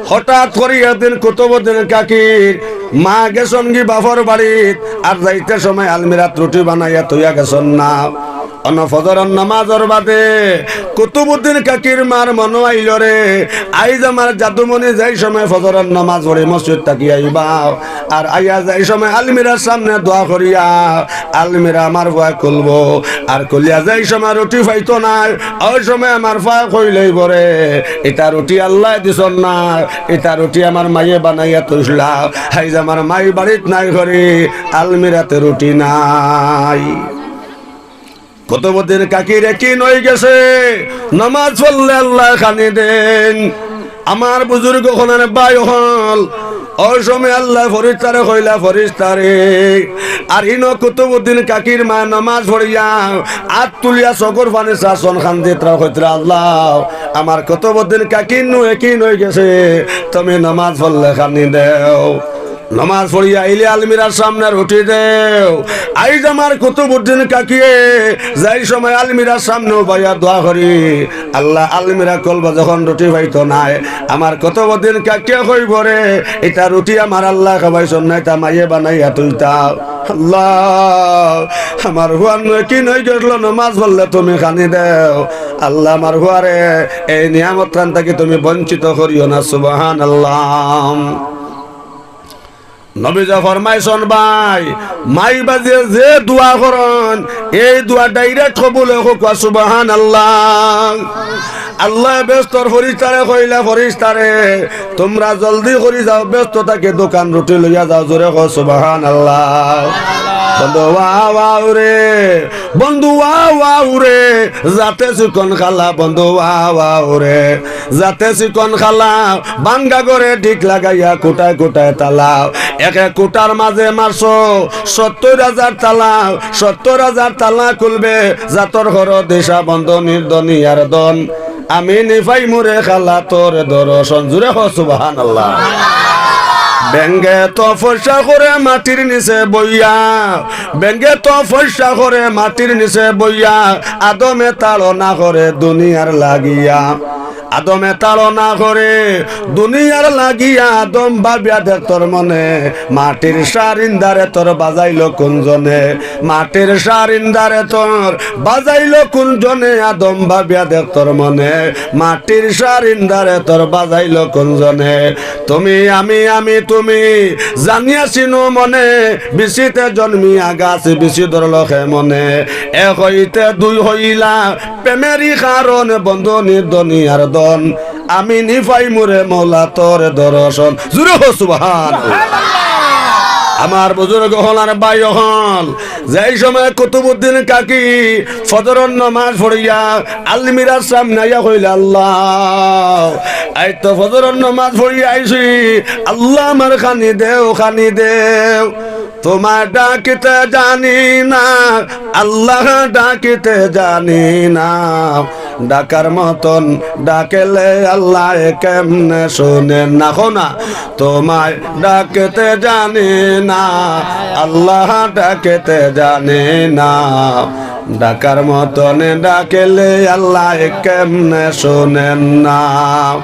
হঠাৎ করি একদিন কুতুবউদ্দিন কাকির মা গেছন গি বাপর বাড়িত, আর যাইতে সময় আলমিরাত রুটি বানাইয়া থইয়া গেছন না। অনো ফজরর নামাজর বাদে কুতুবউদ্দিন কাকির মার মনো আইলো রে, আইজ আমার জাদুমণি যেই সময় ফজরর নামাজ পড়ি মসজিদ থাকি আইবা, আর আইয়া যেই সময় আলমিরার সামনে দোয়া করিয়া আলমিরা আমার ফুয়ায় খুলবো, আর খুলিয়া যেই সময় রুটি পাইতো নায়, ওই সময় আমার ফুয়ায় কইলাইবো রে, "ইতা রুটি আল্লায় দিছন না, ইতা রুটি আমার মাইয়ে বানাইয়া থইছলা, আইজ আমার মাই বাড়িত নাই করি, আলমিরাতে রুটি নাই।" কুতুবউদ্দিন কাকির একিন অই গেছে, নামাজ পড়লে আল্লায় খানি দেইন। আমার বুজুর্গ অকল আর ভাই অকল, ওই সময় আল্লায় ফিরিস্তারে কইলা, "ফিরিস্তারে।" আর ইনো কুতুবউদ্দিন কাকির মায় নামাজ পড়িয়া আত তুলিয়া চকুর পানি ছাড়ছন, কান্দিতরা, কইতরা, "আল্লাহ, আমার কুতুবউদ্দিন কাকির নু একিন অই গেছে, তুমি নামাজ পড়লে খানি দেও।" নমাজ পড়িয়া আইলে আলমিরার সামনে রুটি দেও। আইজ আমার কুতুবউদ্দিন কাকিয়ে যাই সময় আলমিরার সামনে উবাইয়া দোয়া করি, আল্লাহ, আলমিরা খুলবো যখন রুটি পাইতো নায়, আমার কুতুবউদ্দিন কাকিয়ে কইবো রে, "ইতা রুটি আমার আল্লায় খাবাইছন না, ইতা মাইয়ে বানাইয়া থইতা।" আল্লাহ, আমার ফুয়ার নু একিন অই গেছলো, নমাজ পড়লে তুমি খানি দেও। আল্লাহ, আমার ফুয়ারে এই নিয়ামত খান থাকি তুমি বঞ্চিত করিও না। সুবহানাল্লাহ। নবীজি ফরমাইছন, ভাই, মাই বাজিয়ে যে দোয়া করইন, এই দোয়া direct কবুল অয়। কউক্কা সুবহানাল্লাহ। আল্লায় বেহেস্তর ফিরিস্তারে কইলা, "ফিরিস্তারে, তুমরা জলদি করি যাও, বেহেস্ত থাকি দুখান রুটি লইয়া যাও।" জুরে কও সুবহানাল্লাহ। বন্ধু, ওয়া, ওয়াও রে, বন্ধু, ওয়া, ওয়াও রে, জাতে চিকন খালা, বন্ধু, ওয়া, ওয়াও রে। জাতে চিকন খালা, ভাঙ্গা ঘরে ডিক লাগাইয়া কুটায় কুটায় তালা। এক এক কুটার মাঝে মারছো সত্তর হাজার তালা, সত্তর হাজার তালা খুলবে, জাতর ঘরো দিশা বন্ধ, নির্ধনী আর ধন। আমি নি পাইমু রে খালা তোর দর্শন। জুরে কও সুবহানাল্লাহ। ব্যাঙে তপস্যা করে মাটির নিচে বইয়া, ব্যাঙে তপস্যা করে মাটির নিচে বইয়া, আদমে তাড়না করে দুনিয়ার লাগিয়া। আদমে তাড়না করে দুনিয়ার লাগিয়া আদম ভাবিয়া দেখতর মনে, মাটির সারিন্দারে তোর বাজাইল কোন জনে? মাটির সারিন্দারে তোর বাজাইল কোন জনে? আদম ভাবিয়া দেখতর মনে, মাটির সারিন্দারে তোর বাজাইল কোন জনে? তুমি আমি আমি তুমি জানিয়া চিনু মনে, বিচিতে জন্মিয়া গাছ বিচি ধরল কে মনে? এক হইতে দুই হইলা প্রেমেরই কারণ, বন্ধনী ধনী আর ধন, আমি নিফাই মুরে মৌলা তোর দর্শন। জুরে হো সুবহান। আমার বুজুর্গ অকল আর ভাই অকল, যেই সময় কুতুবুদ্দিন কাকি ফজরর নমাজ পড়িয়া আলমিরার সামনে আইয়া কইলা, "আল্লাহ, আইজ তো ফজরর নমাজ পড়িয়া আইছি, আল্লাহ আমার খানি দেও, খানি দেও।" তোমায় ডাকিতে জানি না, আল্লাহ ডাকিতে জানি না। ডাকার মতন ডাকলে আল্লাহ কেমনে শুনেন না? কও না, তোমায় ডাকতে জানি না, আল্লাহ ডাকতে জানি না। ডাকার মতন ডাকলে আল্লাহ কেমনে শুনেন না?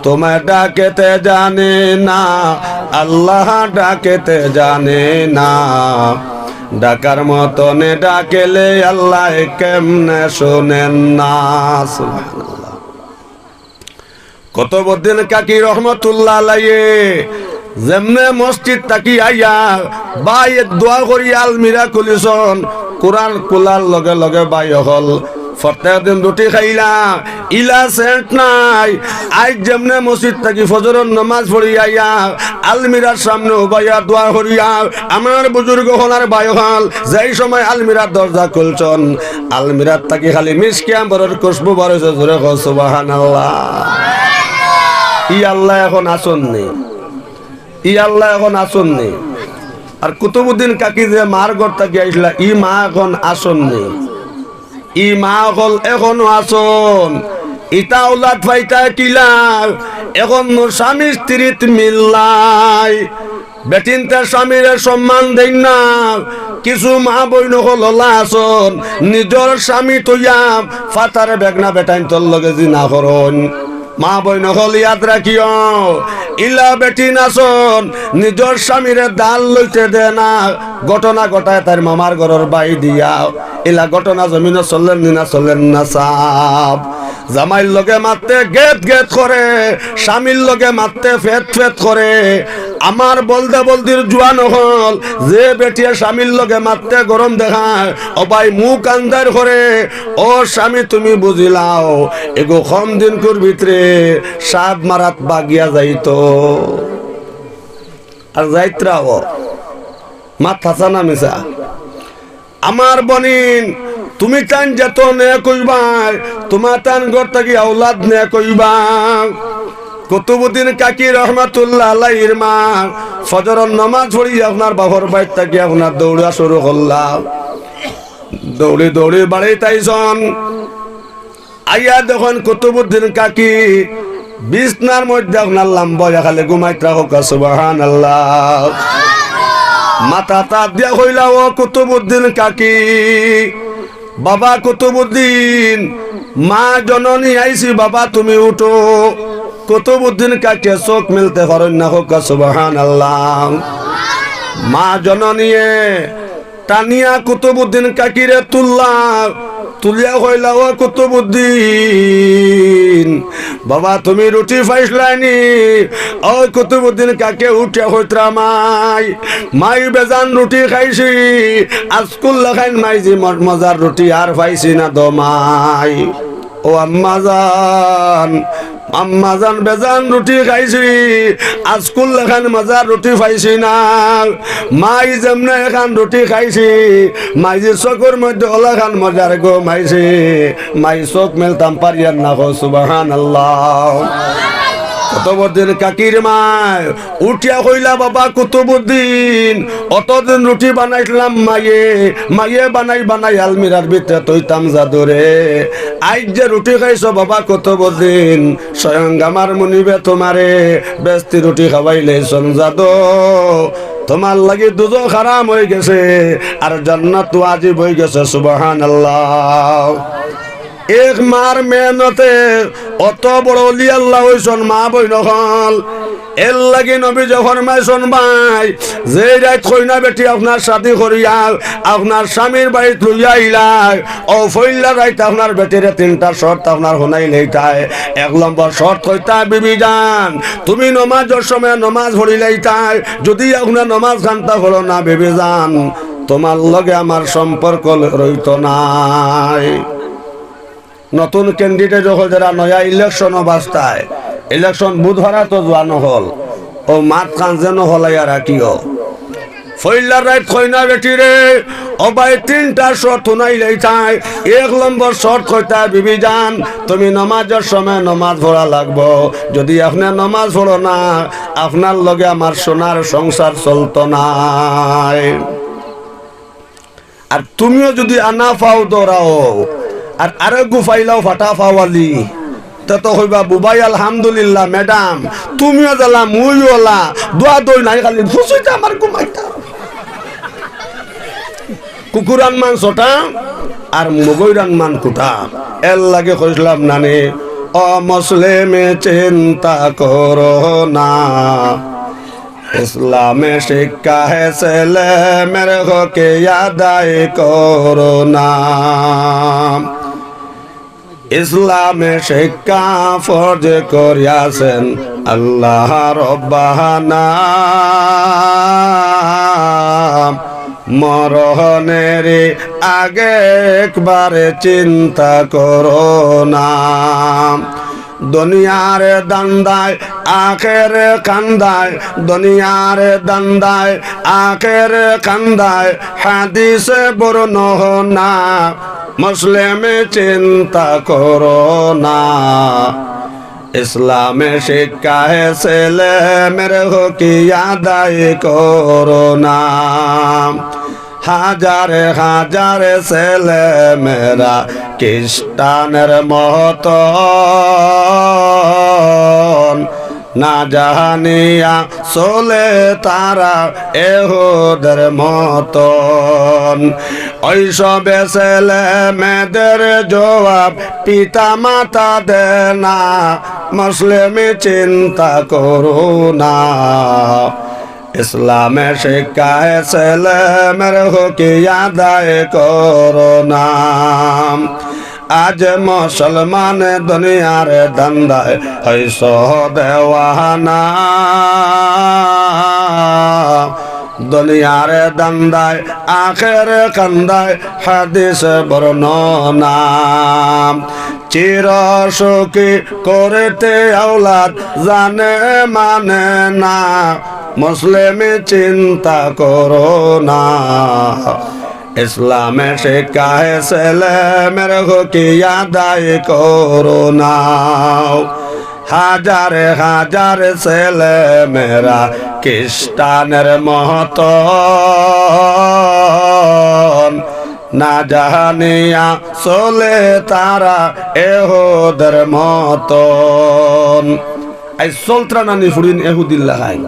তোমায় ডাকতে জানি না, আল্লাহ ডাকতে জানি না। ডাকার মতন ডাকলে আল্লাহ কেমনে শুনেন না? সুবহানাল্লাহ। কুতুবুদ্দিন কাকি রহমতুল্লাহ আলাইহি যেমনে মসজিদ থাকি আইয়া ভাই দোয়া করি আলমিরা খুলিছন, কোরআন খোলার লগে লগে ভাই অকল প্রত্যেক দিন রুটি খাইলা, ইলা সেন্ট নাই। আইজ যেমনে মসজিদ থাকি ফজরর নমাজ পড়ি আইয়া আলমিরার সামনে উবাইয়া দোয়া করিয়া আমার বুজুর্গ অকল আর ভাই অকল যেই সময় আলমিরার দরজা খুলছন, আলমিরার থাকি খালি মিশকে আম্বরর খুশবু বার অইছে। জুরে কও সুবহানাল্লাহ। ই আল্লাহ অখন আছন নি? ই আল্লাহ অখন আছন নি? আর কুতুবুদ্দিন কাকি যে মার ঘর থাকি আইছলা, ই মা অখন আছন নি? ই মা অকল অখনো আছন। ইতা আওলাদ পাইতা কিলা? অখন স্বামী স্ত্রীত মিল নাই। বেটিন্তে স্বামীরে সম্মান দেইন না। কিছু মা বইন অকল অলা আছন, নিজর স্বামী থইয়া ফাতারে বেগনা বেটাইন্তর লগে জিনা করইন। মা বইন অকল ইয়াদ রাখিও, ইলা বেটিন আছন, নিজর স্বামীরে ধার লইতে দেয় না, ঘটনা ঘটায় তার মামার ঘরর বাই দিয়া। ইলা ঘটনা জমিনো চলের নি না চলের না সাব? জামাইর লগে মাততে গেত গেত করে, স্বামীর লগে মাততে ফেত ফেত করে। আমার বলদা বলদির জুয়ান অকল, যে বেটিয়ে স্বামীর লগে মাততে গরম দেখায়, ও ভাই মুখ আন্দার করে, ও স্বামী তুমি বুঝিলাও, এগু কম দিনকুর ভিতরে সাত মারাত বাগিয়া যাইতো। আর যাইত্রাও মাত হাছা না মিছা? আমার বইন, তুমি তান যেত নেক অইবায়, তুমার তান ঘর থাকি আওলাদ নেক অইবা। কুতুবুদ্দিন কাকি রহমাতুল্লাহ আলাইহির মা ফজরর নমাজ পড়ি আপনার বাপর বাড়িত থাকি আপনার দৌড়া শুরু করলা। দৌড়ি দৌড়ি বাড়িত আইছন। আইয়া দেখইন কুতুবুদ্দিন কাকি বিছনার মধ্যে আপনার লাম্বা অইয়া খালি ঘুমাইত্রা। কউক্কা সুবহানাল্লাহ। মাথাত আত দিয়া কইলা, ও কুতুবুদ্দিন কাকি, বাবা কুতুবুদ্দিন, মা জননী আইছি, বাবা তুমি উঠো। কুতুবুদ্দিন কাকিয়ে চউখ মেলতে পারইন না। কউক্কা সুবহানাল্লাহ। মা জননীয়ে টানিয়া কুতুবুদ্দিন কাকিরে তুললা, তুলিয়া কইলা, ও কুতুবুদ্দিন, বাবা তুমি রুটি পাইছলায় নি? ও কুতুবুদ্দিন কাকিয়ে উঠিয়া কইত্রা, মাই, মাই বেজান রুটি খাইছি, আজকুর লাখান মাই জি ম-, মজার রুটি আর পাইছি না দো মাই। ও আম্মাজান, আম্মাজান বেজান রুটি খাইছি, আজকুর লাখান মজার রুটি পাইছি না। মাই যেমনে এখান রুটি খাইছি, মাই জি চকুর মধ্যে অলাখান মজার ঘুম আইছে। মাই চউখ মেলতাম পারিয়ার না। কও সুবহানাল্লাহ। কুতুবুদ্দিন কাকির মায় উঠিয়া কইলা, বাবা কুতুবুদ্দিন, অতদিন রুটি বানাইছলাম মাইয়ে, মাইয়ে বানাই বানাই আলমিরার ভিতরে থইতাম জাদুরে। আইজ যে রুটি খাইছো বাবা কুতুবুদ্দিন, স্বয়ং আমার মুনিবে তুমারে বেহেস্তি রুটি খাওয়াইলাইছন জাদু। তুমার লাগি দুজখ হারাম অইগেছে, আর জান্নাত ওয়াজিব অইগেছে। সুবহানাল্লাহ। এক মার মেহনতে অত বড় অলি আল্লাহ অইছইন মা বইন অকল। এরলাগি নবীজিয়ে ফরমাইছইন ভাই, যেই রাইত কইনা বেটি আপনার শাদি করিয়া আপনার স্বামীর বাড়িত লইয়া আইলায়, অউ পয়লা রাইত আপনার বেটিরে তিনটা শর্ত আপনার হুনাইলাইতায়। এক নম্বর শর্ত কইতা, বিবি জান, তুমি নমাজর সময় নমাজ পড়িলাইতায়, যুদি আপনার নমাজ খান্তা পড়ো না বিবি জান, তুমার লগে আমার সম্পর্ক ল-, রইতো নায়। নতুন candidate অকল যেরা নয়া election-ও বাস্তায়, election বুধবারা তো জোয়ান অকল, অউ মাত কান যেন হলাইয়া রাখিও। পয়লার রাইত কইনা বেটিরে, ও ভাই, তিনটা শর্ত হুনাইলাইতায়। এক নম্বর শর্ত কইতা, বিবি জান, তুমি নমাজর সময় নমাজ পড়া লাগবো। যুদি আপনে নমাজ পড়ো না, আপনার লগে আমার সোনার সংসার চলতো নায়। আর তুমিও যুদি আনা ফাও দৌড়াও, আর আরো গুফাইলাও ফাটা ফাওয়ালি, তে তো কইবা, "বুবাই আলহামদুলিল্লাহ, ম্যাডাম, তুমিও জ্বালা, মুইও লা, দোয়া দই নাই, খালি ফুসুইতে আমার ঘুমাইতা।" কুকুরান মান ছটা, আর মগইরান মান কুটা। এরলাগি কইছলাম নানি, ও মুসলিম চিন্তা করো না, ইসলামে শিক্ষা হে ছেলে মের হকে আদায় করো না। ইসলামে শিক্ষা ফরজ করিয়াছেন আল্লাহ রব্বানা। মরণের আগে একবার চিন্তা করো না। দুনিয়ার ধান্দায়, আখের কান্দায়, দুনিয়ার ধান্দায়, আখের কান্দায়, হাদিস বর্ণনা, মুসলিম চিন্তা করো না। ইসলামে শিক্ষা হে ছেলে মের হকি আদায় করো না। হাজার হাজার ছেলে মেরা খ্রিস্টানের মতন, না জানিয়া চলে তারা এহুদের মতন। ওই সবে ছেলে মেয়েদের জবাব পিতা মাতা দেয় না, মুসলিম চিন্তা করো না। ইসলামে শিক্ষা হে ছেলে মের হকি আদায় করো না। আজ মুসলমান দুনিয়ার ধান্দায় হইছ দেওয়ানা। দুনিয়ার ধান্দায়, আখের কান্দায়, হাদিস বর্ণনা। চির সুখী করতে আওলাদ জানে মানে না, মুসলিম চিন্তা করো না। ইসলামে শিক্ষা হে ছেলে মের হকি আদায় করো না। হাজার হাজার ছেলে মেরা খ্রিস্টানের মতন, না জানিয়া চলে তারা এহুদের মতন। এই চলত্রা নানি ফুড়িন এহুদির লাখান।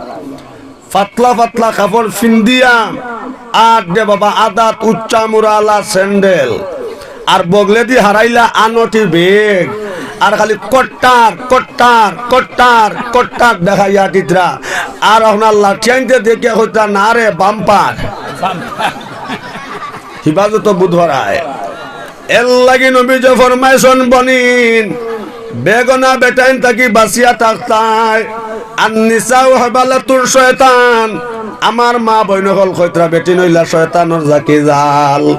পাতলা পাতলা কাপড় ফিন্দিয়া, আর দে বাবা আদাত উচ্চা মুড়ালা স্যান্ডেল, আর বগলেদি হারাইলা আনটি ব্যাগ, আর খালি কট্টার, কট্টার, কট্টার, কট্টার দেখাইয়া টিত্রা। আর আপনার লাঠিয়াইন্তে দেখিয়া কইতা, "না রে, বাম্পার।" হিফাজত বুধ হরায়। এরলাগি নবীজিয়ে ফরমাইছইন, বনিন, বেগনা বেটাইন থাকি বাঁচিয়া থাকতায়। আন নিসাউ হাবালাতুর শয়তান। আমার মা বইন অকল কইত্রা বেটিন অইলা শয়তানর জাকি জাল।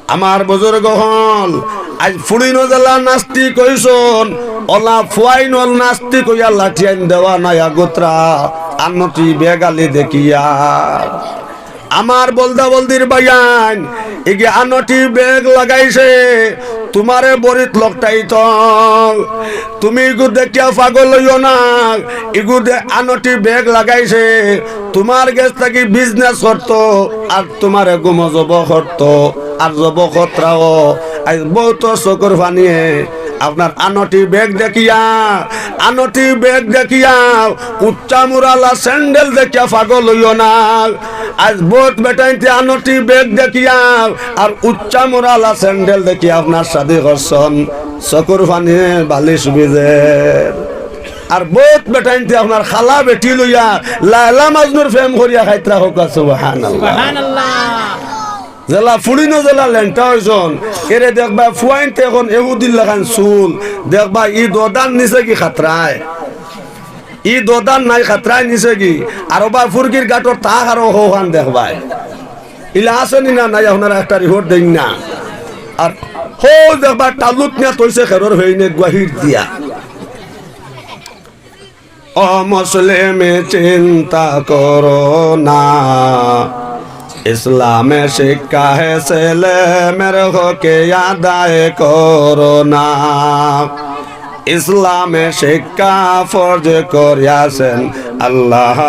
আমার বুজুর্গ অকল, আইজ ফুড়িনও যেলা নাস্তিক অইছইন, অলা ফুয়াইনও নাস্তিক অইয়া লাঠিয়াইন দেওয়ানা অইয়া গুতরা, আনটি ব্যাগ আলি দেখিয়া। আমার বলদা বলদির ভাইয়াইন, ইগি আনটি ব্যাগ লাগাইছে, তুমারে বড়িত লকটাইতো। তুমি ইগু দেখিয়া পাগল অইও না, ইগু দে-, আনটি ব্যাগ লাগাইছে, তুমার গেছ থাকি business করতো, আর তুমারে গুমো জবো করতো, আর জবো করত্রাও। আইজ বউত চকুর পানিয়ে আপনার আনটি ব্যাগ দেখিয়া, আনটি ব্যাগ দেখিয়া, উচ্চা মুড়ালা স্যান্ডেল দেখিয়া পাগল অইও না। আইজ বউত বেটাইন্তে আনটি ব্যাগ দেখিয়া আর উচ্চা মুড়ালা স্যান্ডেল দেখিয়া আপনার শাদি করছইন, চকুর পানিয়ে বালিশ ভিজের। আর বউত বেটাইন্তে আপনার খালা বেটি লইয়া লায়লা মাজনুর প্রেম করিয়া খাইত্রা, কউক্কা সুবহানাল্লাহ। যেলা ফুড়িনও যেলা লেংটা অইছইন, এরে দেখবায় ফুয়াইন্তে অখন এহুদির লাখান চুল, দেখবায় ই দদার নিছে গি খাত্রায়, ই দদার নাই খাত্রায় নিছে গি, আর অবায় ফুরগির গাটর তাক আরো হউখান দেখবায়। ইলা আছে নি না নাই, আপনারা একটা রিপোর্ট দেইন না। আর হউ দেখবায় তালুত নিয়া থইছে খেরর হইনে গুয়াহির দিয়া। ও মুসলিম, চিন্তা করো না, ইসলামে শিক্ষা হেসেলে মের হকে আদায় করো না। ইসলামে শিক্ষা ফরজ করিয়াছেন আল্লাহ।